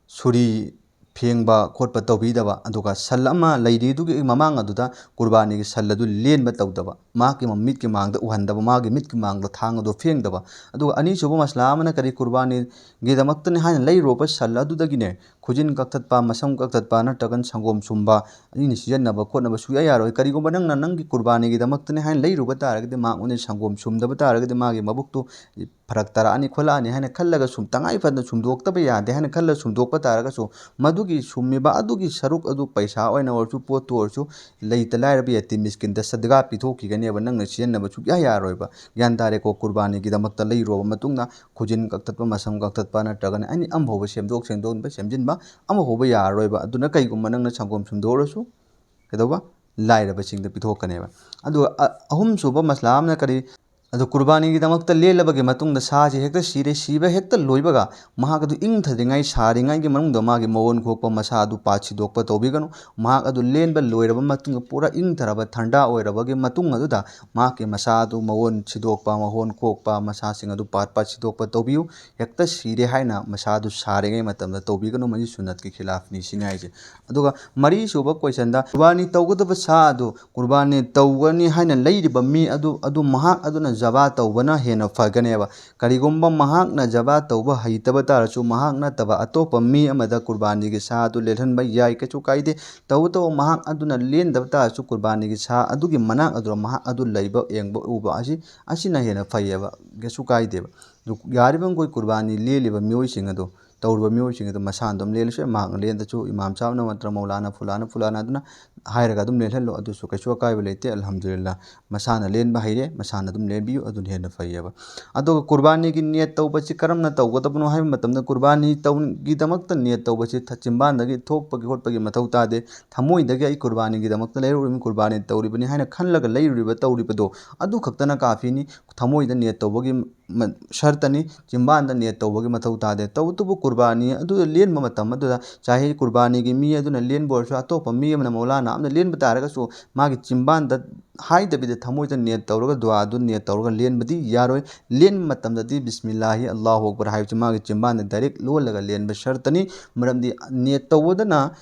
ꯁꯨꯔꯤ ꯐꯦꯡꯕ ꯈꯣꯠꯄ ꯇꯧꯕꯤꯗꯕ, ꯑꯗꯨꯒ ꯁꯟ ꯑꯃ ꯂꯩꯔꯤꯗꯨꯒꯤ ꯃꯃꯥꯡ ꯑꯗꯨꯗ ꯀꯨꯔꯕꯥꯅꯤꯒꯤ ꯁꯟ ꯑꯗꯨ ꯂꯦꯟꯕ ꯇꯧꯗꯕ, ꯃꯍꯥꯛꯀꯤ ꯃ-, ꯃꯤꯠꯀꯤ ꯃꯥꯡꯗ ꯎꯍꯟꯗꯕ, ꯃꯥꯒꯤ ꯃꯤꯠꯀꯤ ꯃꯥꯡꯗ ꯊꯥꯡ ꯑꯗꯨ ꯐꯦꯡꯗꯕ꯫ ꯑꯗꯨꯒ ꯑꯅꯤꯁꯨꯕ ꯃꯁꯂꯥ ꯑꯃꯅ ꯀꯔꯤ, ꯀꯨꯔꯕꯥꯅꯤꯒꯤꯗꯃꯛꯇꯅꯤ ꯍꯥꯏꯅ ꯂꯩꯔꯨꯕ ꯁꯟ ꯑꯗꯨꯗꯒꯤꯅꯦ ꯈꯨꯖꯤꯟ ꯀꯛꯊꯠꯄ, ꯃꯁꯝ ꯀꯛꯊꯠꯄ ꯅꯠꯇ꯭ꯔꯒꯅ ꯁꯪꯒꯣꯝ ꯁꯨꯝꯕ ꯑꯩꯅ ꯁꯤꯖꯤꯟꯅꯕ ꯈꯣꯠꯅꯕ ꯁꯨꯡꯌꯥ ꯌꯥꯔꯣꯏ꯫ ꯀꯔꯤꯒꯨꯝꯕ ꯅꯪꯅ ꯅꯪꯒꯤ ꯀꯨꯔꯕꯥꯅꯤꯒꯤꯗꯃꯛꯇꯅꯤ ꯍꯥꯏꯅ ꯂꯩꯔꯨꯕ ꯇꯥꯔꯒꯗꯤ, ꯃꯍꯥꯛ ꯑꯣꯏꯅ ꯁꯪꯒꯣꯝ ꯁꯨꯝꯗꯕ ꯇꯥꯔꯒꯗꯤ ꯃꯥꯒꯤ ꯃꯕꯨꯛꯇꯨ ꯐꯔꯛ ꯇꯥꯔꯛꯑꯅꯤ ꯈꯣꯠꯂꯛꯑꯅꯤ ꯍꯥꯏꯅ ꯈꯜꯂꯒ ꯁꯨꯝ ꯇꯉꯥꯏ ꯐꯗꯅ ꯁꯨꯝꯗꯣꯛꯇꯕ ꯌꯥꯗꯦ ꯍꯥꯏꯅ ꯈꯜꯂꯒ ꯁꯨꯝꯗꯣꯛꯄ ꯇꯥꯔꯒꯁꯨ, ꯃꯗꯨꯒꯤ ꯁꯨꯝꯃꯤꯕ ꯑꯗꯨꯒꯤ ꯁꯔꯨꯛ ꯑꯗꯨ ꯄꯩꯁꯥ ꯑꯣꯏꯅ ꯑꯣꯏꯔꯁꯨ, ꯄꯣꯠꯇꯨ ꯑꯣꯏꯔꯁꯨ, ꯂꯩꯇ ꯂꯥꯏꯔꯕ ꯌꯦꯇꯤꯝ ꯃꯤꯁꯀꯤꯟꯗ ꯁꯗꯒꯥ ꯄꯤꯊꯣꯛꯈꯤꯒꯅꯦꯕ, ꯅꯪꯅ ꯁꯤꯖꯤꯟꯅꯕ ꯁꯨꯡꯌꯥ ꯌꯥꯔꯣꯏꯕ꯫ ꯒ꯭ꯌꯥꯟ ꯇꯥꯔꯦꯀꯣ? ꯀꯨꯔꯕꯥꯅꯤꯒꯤꯗꯃꯛꯇ ꯂꯩꯔꯨꯔꯕ ꯃꯇꯨꯡꯗ ꯈꯨꯖꯤꯟ ꯀꯛꯊꯠꯄ, ꯃꯁꯝ ꯀꯛꯊꯠꯄ ꯅꯠꯇ꯭ꯔꯒꯅ ꯑꯦꯅꯤ ꯑꯃꯐꯥꯎꯕ ꯁꯦꯝꯗꯣꯛ ꯁꯦꯡꯗꯣꯛꯄ ꯁꯦꯝꯖꯤꯟꯕ ꯑꯃꯐꯥꯎꯕ ꯌꯥꯔꯔꯣꯏꯕ꯫ ꯑꯗꯨꯅ ꯀꯩꯒꯨꯝꯕ ꯅꯪꯅ ꯁꯪꯒꯣꯝ ꯁꯨꯝꯗꯣꯛꯎꯔꯁꯨ ꯀꯩꯗꯧꯕ? ꯂꯥꯏꯔꯕꯁꯤꯡꯗ ꯄꯤꯊꯣꯛꯀꯅꯦꯕ꯫ ꯑꯗꯨꯒ ꯑ-, ꯑꯍꯨꯝꯁꯨꯕ ꯃꯁꯂꯥ ꯑꯃꯅ ꯀꯔꯤ? ꯑꯗꯨ ꯀꯨꯔꯕꯥꯅꯤꯒꯤꯗꯃꯛꯇ ꯂꯦꯜꯂꯕꯒꯤ ꯃꯇꯨꯡꯗ ꯁꯥꯁꯤ ꯍꯦꯛꯇ ꯁꯤꯔꯦ, ꯁꯤꯕ ꯍꯦꯛꯇ ꯂꯣꯏꯕꯒ ꯃꯍꯥꯛ ꯑꯗꯨ ꯏꯪꯊꯗ꯭ꯔꯤꯉꯩ, ꯁꯥꯔꯤꯉꯩꯒꯤ ꯃꯅꯨꯡꯗ ꯃꯥꯒꯤ ꯃꯑꯣꯟ ꯈꯣꯛꯄ, ꯃꯁꯥ ꯑꯗꯨ ꯄꯥꯠ ꯁꯤꯗꯣꯛꯄ ꯇꯧꯕꯤꯒꯅꯨ꯫ ꯃꯍꯥꯛ ꯑꯗꯨ ꯂꯦꯟꯕ ꯂꯣꯏꯔꯕ ꯃꯇꯨꯡꯗ, ꯄꯨꯔꯥ ꯏꯪꯊꯔꯕ ꯊꯟꯗꯥ ꯑꯣꯏꯔꯕꯒꯤ ꯃꯇꯨꯡ ꯑꯗꯨꯗ ꯃꯍꯥꯛꯀꯤ ꯃꯁꯥ ꯑꯗꯨ ꯃꯑꯣꯟ ꯁꯤꯗꯣꯛꯄ, ꯃꯑꯣꯟ ꯈꯣꯛꯄ, ꯃꯁꯥꯁꯤꯡ ꯑꯗꯨ ꯄꯥꯠ ꯄꯥꯠ ꯁꯤꯗꯣꯛꯄ ꯇꯧꯕꯤꯌꯨ꯫ ꯍꯦꯛꯇ ꯁꯤꯔꯦ ꯍꯥꯏꯅ ꯃꯁꯥ ꯑꯗꯨ ꯁꯥꯔꯤꯉꯩ ꯃꯇꯝꯗ ꯇꯧꯕꯤꯒꯅꯨ, ꯃꯁꯤ ꯁꯨꯟꯅꯠꯀꯤ ꯈꯤꯂꯥꯐꯅꯤ ꯁꯤꯅꯤ ꯍꯥꯏꯁꯦ꯫ ꯑꯗꯨꯒ ꯃꯔꯤꯁꯨꯕ ꯀꯣꯏꯁꯟꯗ, ꯀꯨꯔꯕꯥꯅꯤ ꯇꯧꯒꯗꯕ ꯁꯥ ꯑꯗꯨ ꯀꯨꯔꯕꯥꯅꯤ ꯇꯧꯒꯅꯤ ꯍꯥꯏꯅ ꯂꯩꯔꯤꯕ ꯃꯤ ꯑꯗꯨ, ꯑꯗꯨ ꯃꯍꯥꯛ ꯑꯗꯨꯅ ꯖꯕꯥ ꯇꯧꯕꯅ ꯍꯦꯟꯅ ꯐꯒꯅꯦꯕ꯫ ꯀꯔꯤꯒꯨꯝꯕ ꯃꯍꯥꯛꯅ ꯖꯕꯥ ꯇꯧꯕ ꯍꯩꯇꯕ ꯇꯥꯔꯁꯨ, ꯃꯍꯥꯛ ꯅꯠꯇꯕ ꯑꯇꯣꯞꯄ ꯃꯤ ꯑꯃꯗ ꯀꯨꯔꯕꯥꯅꯤꯒꯤ ꯁꯥ ꯑꯗꯨ ꯂꯦꯜꯍꯟꯕ ꯌꯥꯏ, ꯀꯩꯁꯨ ꯀꯥꯏꯗꯦ꯫ ꯇꯧꯕꯇꯕꯨ ꯃꯍꯥꯛ ꯑꯗꯨꯅ ꯂꯦꯟꯗꯕ ꯇꯥꯔꯁꯨ, ꯀꯨꯔꯕꯥꯅꯤꯒꯤ ꯁꯥ ꯑꯗꯨꯒꯤ ꯃꯅꯥꯛ ꯑꯗꯨꯗ ꯃꯍꯥꯛ ꯑꯗꯨ ꯂꯩꯕ, ꯌꯦꯡꯕ, ꯎꯕ ꯑꯁꯤ, ꯑꯁꯤꯅ ꯍꯦꯟꯅ ꯐꯩꯌꯦꯕ, ꯀꯩꯁꯨ ꯀꯥꯏꯗꯦꯕ꯫ ꯑꯗꯨ ꯌꯥꯔꯤꯕꯃꯈꯩ ꯀꯨꯔꯕꯥꯅꯤ ꯂꯦꯜꯂꯤꯕ ꯃꯤꯑꯣꯏꯁꯤꯡ ꯑꯗꯨ, ꯇꯧꯔꯤꯕ ꯃꯤꯑꯣꯏꯁꯤꯡ ꯑꯗꯨ ꯃꯁꯥꯅ ꯑꯗꯨꯝ ꯂꯦꯜꯂꯁꯨ ꯌꯥꯏ, ꯃꯍꯥꯛꯅ ꯂꯦꯟꯗꯁꯨ ꯏꯃꯥꯝ ꯁꯥꯍꯕꯅ ꯅꯠꯇ꯭ꯔ ꯃꯧꯂꯥꯅꯥ ꯐꯨꯂꯥꯅ ꯐꯨꯂꯥꯅ ꯑꯗꯨꯅ ꯍꯥꯏꯔꯒ ꯑꯗꯨꯝ ꯂꯦꯜꯍꯜꯂꯣ, ꯑꯗꯨꯁꯨ ꯀꯩꯁꯨ ꯑꯀꯥꯏꯕ ꯂꯩꯇꯦ꯫ ꯑꯜꯍꯝꯗꯨꯂꯤꯜꯂꯥ, ꯃꯁꯥꯅ ꯂꯦꯟꯕ ꯍꯩꯔꯦ, ꯃꯁꯥꯅ ꯑꯗꯨꯝ ꯂꯦꯟꯕꯤꯌꯨ, ꯑꯗꯨꯅ ꯍꯦꯟꯅ ꯐꯩꯌꯦꯕ꯫ ꯑꯗꯨꯒ ꯀꯨꯔꯕꯥꯅꯤꯒꯤ ꯅꯤꯌꯠ ꯇꯧꯕꯁꯤ ꯀꯔꯝꯅ ꯇꯧꯒꯗꯕꯅꯣ ꯍꯥꯏꯕ ꯃꯇꯝꯗ, ꯀꯨꯔꯕꯥꯅꯤ ꯇꯧꯒꯤꯗꯃꯛꯇ ꯅꯤꯌꯠ ꯇꯧꯕꯁꯤ ꯊ-, ꯆꯤꯟꯕꯥꯟꯗꯒꯤ ꯊꯣꯛꯄꯒꯤ ꯈꯣꯠꯄꯒꯤ ꯃꯊꯧ ꯇꯥꯗꯦ꯫ ꯊꯃꯣꯏꯗꯒꯤ ꯑꯩ ꯀꯨꯔꯕꯥꯅꯤꯒꯤꯗꯃꯛꯇ ꯂꯩꯔꯨꯔꯤꯕꯅꯤ, ꯀꯨꯔꯕꯥꯅꯤ ꯇꯧꯔꯤꯕꯅꯤ ꯍꯥꯏꯅ ꯈꯜꯂꯒ ꯂꯩꯔꯨꯔꯤꯕ ꯇꯧꯔꯤꯕꯗꯣ ꯑꯗꯨ ꯈꯛꯇꯅ ꯀꯥꯐꯤꯅꯤ꯫ ꯊꯃꯣꯏꯗ ꯅꯤꯌꯠ ꯇꯧꯕꯒꯤ ꯃ-, ꯁꯔꯇꯅꯤ, ꯆꯤꯟꯕꯥꯟꯗ ꯅꯤꯌꯠ ꯇꯧꯕꯒꯤ ꯃꯊꯧ ꯇꯥꯗꯦ꯫ ꯇꯧꯕꯇꯕꯨ ꯀꯨꯔꯕꯥꯅꯤ ꯑꯗꯨꯗ ꯂꯦꯟꯕ ꯃꯇꯝ ꯑꯗꯨꯗ ꯆꯥꯍꯦ ꯀꯨꯔꯕꯥꯅꯤꯒꯤ ꯃꯤ ꯑꯗꯨꯅ ꯂꯦꯟꯕ ꯑꯣꯏꯔꯁꯨ, ꯑꯇꯣꯞꯄ ꯃꯤ ꯑꯃꯅ, ꯃꯧꯂꯥꯅꯥ ꯑꯃꯅ ꯂꯦꯟꯕ ꯇꯥꯔꯒꯁꯨ, ꯃꯥꯒꯤ ꯆꯤꯟꯕꯥꯟꯗ ꯍꯥꯏꯗꯕꯤꯗ ꯊꯃꯣꯏꯗ ꯅꯤꯌꯠ ꯇꯧꯔꯒ, ꯗꯨꯋꯥꯗꯨ ꯅꯤꯌꯠ ꯇꯧꯔꯒ ꯂꯦꯟꯕꯗꯤ ꯌꯥꯔꯣꯏ꯫ ꯂꯦꯟꯕ ꯃꯇꯝꯗꯗꯤ ꯕꯤꯁꯃꯤꯜꯂꯥꯍꯤ ꯑꯜꯂꯥꯍꯨ ꯑꯛꯕꯔ ꯍꯥꯏꯕꯁꯤ ꯃꯥꯒꯤ ꯆꯤꯟꯕꯥꯟꯗ ꯗꯥꯏꯔꯦꯛ ꯂꯣꯜꯂꯒ ꯂꯦꯟꯕ ꯁꯔꯠꯇꯅꯤ꯫ ꯃꯔꯝꯗꯤ ꯅꯤꯌꯠ ꯇꯧꯕꯗꯅ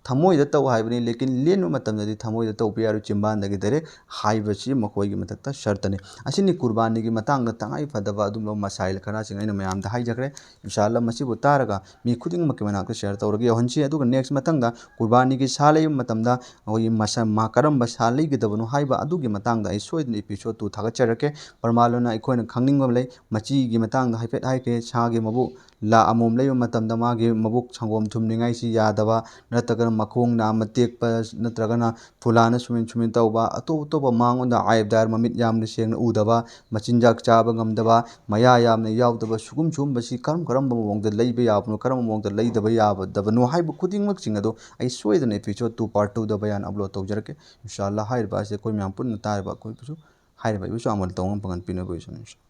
ꯊꯃꯣꯏꯗ ꯇꯧ ꯍꯥꯏꯕꯅꯤ, ꯂꯦꯀꯤꯟ ꯂꯦꯟꯕ ꯃꯇꯝꯗꯗꯤ ꯊꯃꯣꯏꯗ ꯇꯧꯕ ꯌꯥꯔꯣꯏ, ꯆꯤꯟꯕꯥꯟꯗꯒꯤ ꯗꯥꯏꯔꯦꯛ ꯍꯥꯏꯕꯁꯤ ꯃꯈꯣꯏꯒꯤ ꯃꯊꯛꯇ ꯁꯔꯠꯇꯅꯤ꯫ ꯑꯁꯤꯅꯤ ꯀꯨꯔꯕꯥꯅꯤꯒꯤ ꯃꯇꯥꯡꯗ ꯇꯉꯥꯏ ꯐꯗꯕ ꯑꯗꯨꯒꯨꯝꯂꯕ ꯃꯁꯥꯏꯜ ꯈꯔꯁꯤꯡ ꯑꯩꯅ ꯃꯌꯥꯝꯗ ꯍꯥꯏꯖꯈ꯭ꯔꯦ꯫ ꯏꯟꯁꯥ ꯑꯜꯂꯥ ꯃꯁꯤꯕꯨ ꯇꯥꯔꯒ ꯃꯤ ꯈꯨꯗꯤꯡꯃꯛꯀꯤ ꯃꯅꯥꯛꯇ ꯁꯤꯌꯔ ꯇꯧꯔꯒ ꯌꯧꯍꯟꯁꯤ꯫ ꯑꯗꯨꯒ ꯅꯦꯛꯁ ꯃꯊꯪꯗ ꯀꯨꯔꯕꯥꯅꯤꯒꯤ ꯁꯥ ꯂꯩꯕ ꯃꯇꯝꯗ ꯑꯩꯈꯣꯏꯒꯤ ꯃꯁꯥ, ꯃꯥ ꯀꯔꯝꯕ ꯁꯥ ꯂꯩꯒꯗꯕꯅꯣ ꯍꯥꯏꯕ ꯑꯗꯨꯒꯤ ꯃꯇꯥꯡꯗ ꯑꯩ ꯁꯣꯏꯗꯅ ꯏꯄꯤꯁꯣꯗ ꯇꯨ ꯊꯥꯒꯠꯆꯔꯛꯀꯦ꯫ ꯄꯔꯃꯥꯂꯣꯅ ꯑꯩꯈꯣꯏꯅ ꯈꯪꯅꯤꯡꯕ ꯂꯩ, ꯃꯆꯤꯒꯤ ꯃꯇꯥꯡꯗ ꯍꯥꯏꯐꯦꯠ ꯍꯥꯏꯈ꯭ꯔꯦ꯫ ꯁꯥꯒꯤ ꯃꯕꯨꯛ, ꯂꯥ ꯑꯃꯣꯝ ꯂꯩꯕ ꯃꯇꯝꯗ ꯃꯥꯒꯤ ꯃꯕꯨꯛ ꯁꯪꯒꯣꯝ ꯊꯨꯝꯅꯤꯡꯉꯥꯏꯁꯤ ꯌꯥꯗꯕ, ꯅꯠꯇ꯭ꯔꯒꯅ ꯃꯈꯣꯡ ꯅꯥꯝꯃ ꯇꯦꯛꯄ, ꯅꯠꯇ꯭ꯔꯒꯅ ꯐꯨꯂꯥꯅ ꯁꯨꯃꯤꯟ ꯁꯨꯃꯤꯟ ꯇꯧꯕ, ꯑꯇꯣꯞ ꯑꯇꯣꯞꯄ ꯃꯉꯣꯟꯗ ꯑꯥꯏꯕ ꯗꯥꯏꯔ, ꯃꯃꯤꯠ ꯌꯥꯝꯅ ꯁꯦꯡꯅ ꯎꯗꯕ, ꯃꯆꯤꯟꯖꯥꯛ ꯆꯥꯕ ꯉꯝꯗꯕ, ꯃꯌꯥ ꯌꯥꯝꯅ ꯌꯥꯎꯗꯕ, ꯁꯤꯒꯨꯝ ꯁꯤꯒꯨꯝꯕꯁꯤ ꯀꯔꯝ ꯀꯔꯝꯕ ꯃꯑꯣꯡꯗ ꯂꯩꯕ ꯌꯥꯕꯅꯣ, ꯀꯔꯝꯕ ꯃꯑꯣꯡꯗ ꯂꯩꯗꯕ ꯌꯥꯗꯕꯅꯣ ꯍꯥꯏꯕ ꯈꯨꯗꯤꯡꯃꯛꯁꯤꯡ ꯑꯗꯣ ꯑꯩ ꯁꯣꯏꯗꯅ ꯏꯄꯤꯁꯣꯗ ꯇꯨ ꯄꯥꯔꯠ ꯇꯨꯗ ꯕꯌꯥꯟ ꯑꯞꯂꯣꯗ ꯇꯧꯖꯔꯛꯀꯦ꯫ ꯏꯟꯁꯥ ꯑꯜꯂꯥ ꯍꯥꯏꯔꯤꯕ ꯑꯁꯤ ꯑꯩꯈꯣꯏ ꯃꯌꯥꯝ ꯄꯨꯟꯅ ꯇꯥꯔꯤꯕ ꯑꯩꯈꯣꯏꯕꯨꯁꯨ, ꯍꯥꯏꯔꯤꯕ ꯑꯩꯕꯨꯁꯨ ꯑꯃꯜ ꯇꯧꯅꯕ ꯄꯥꯡꯒꯜ ꯄꯤꯅꯕ ꯑꯣꯏꯁꯅꯨ꯫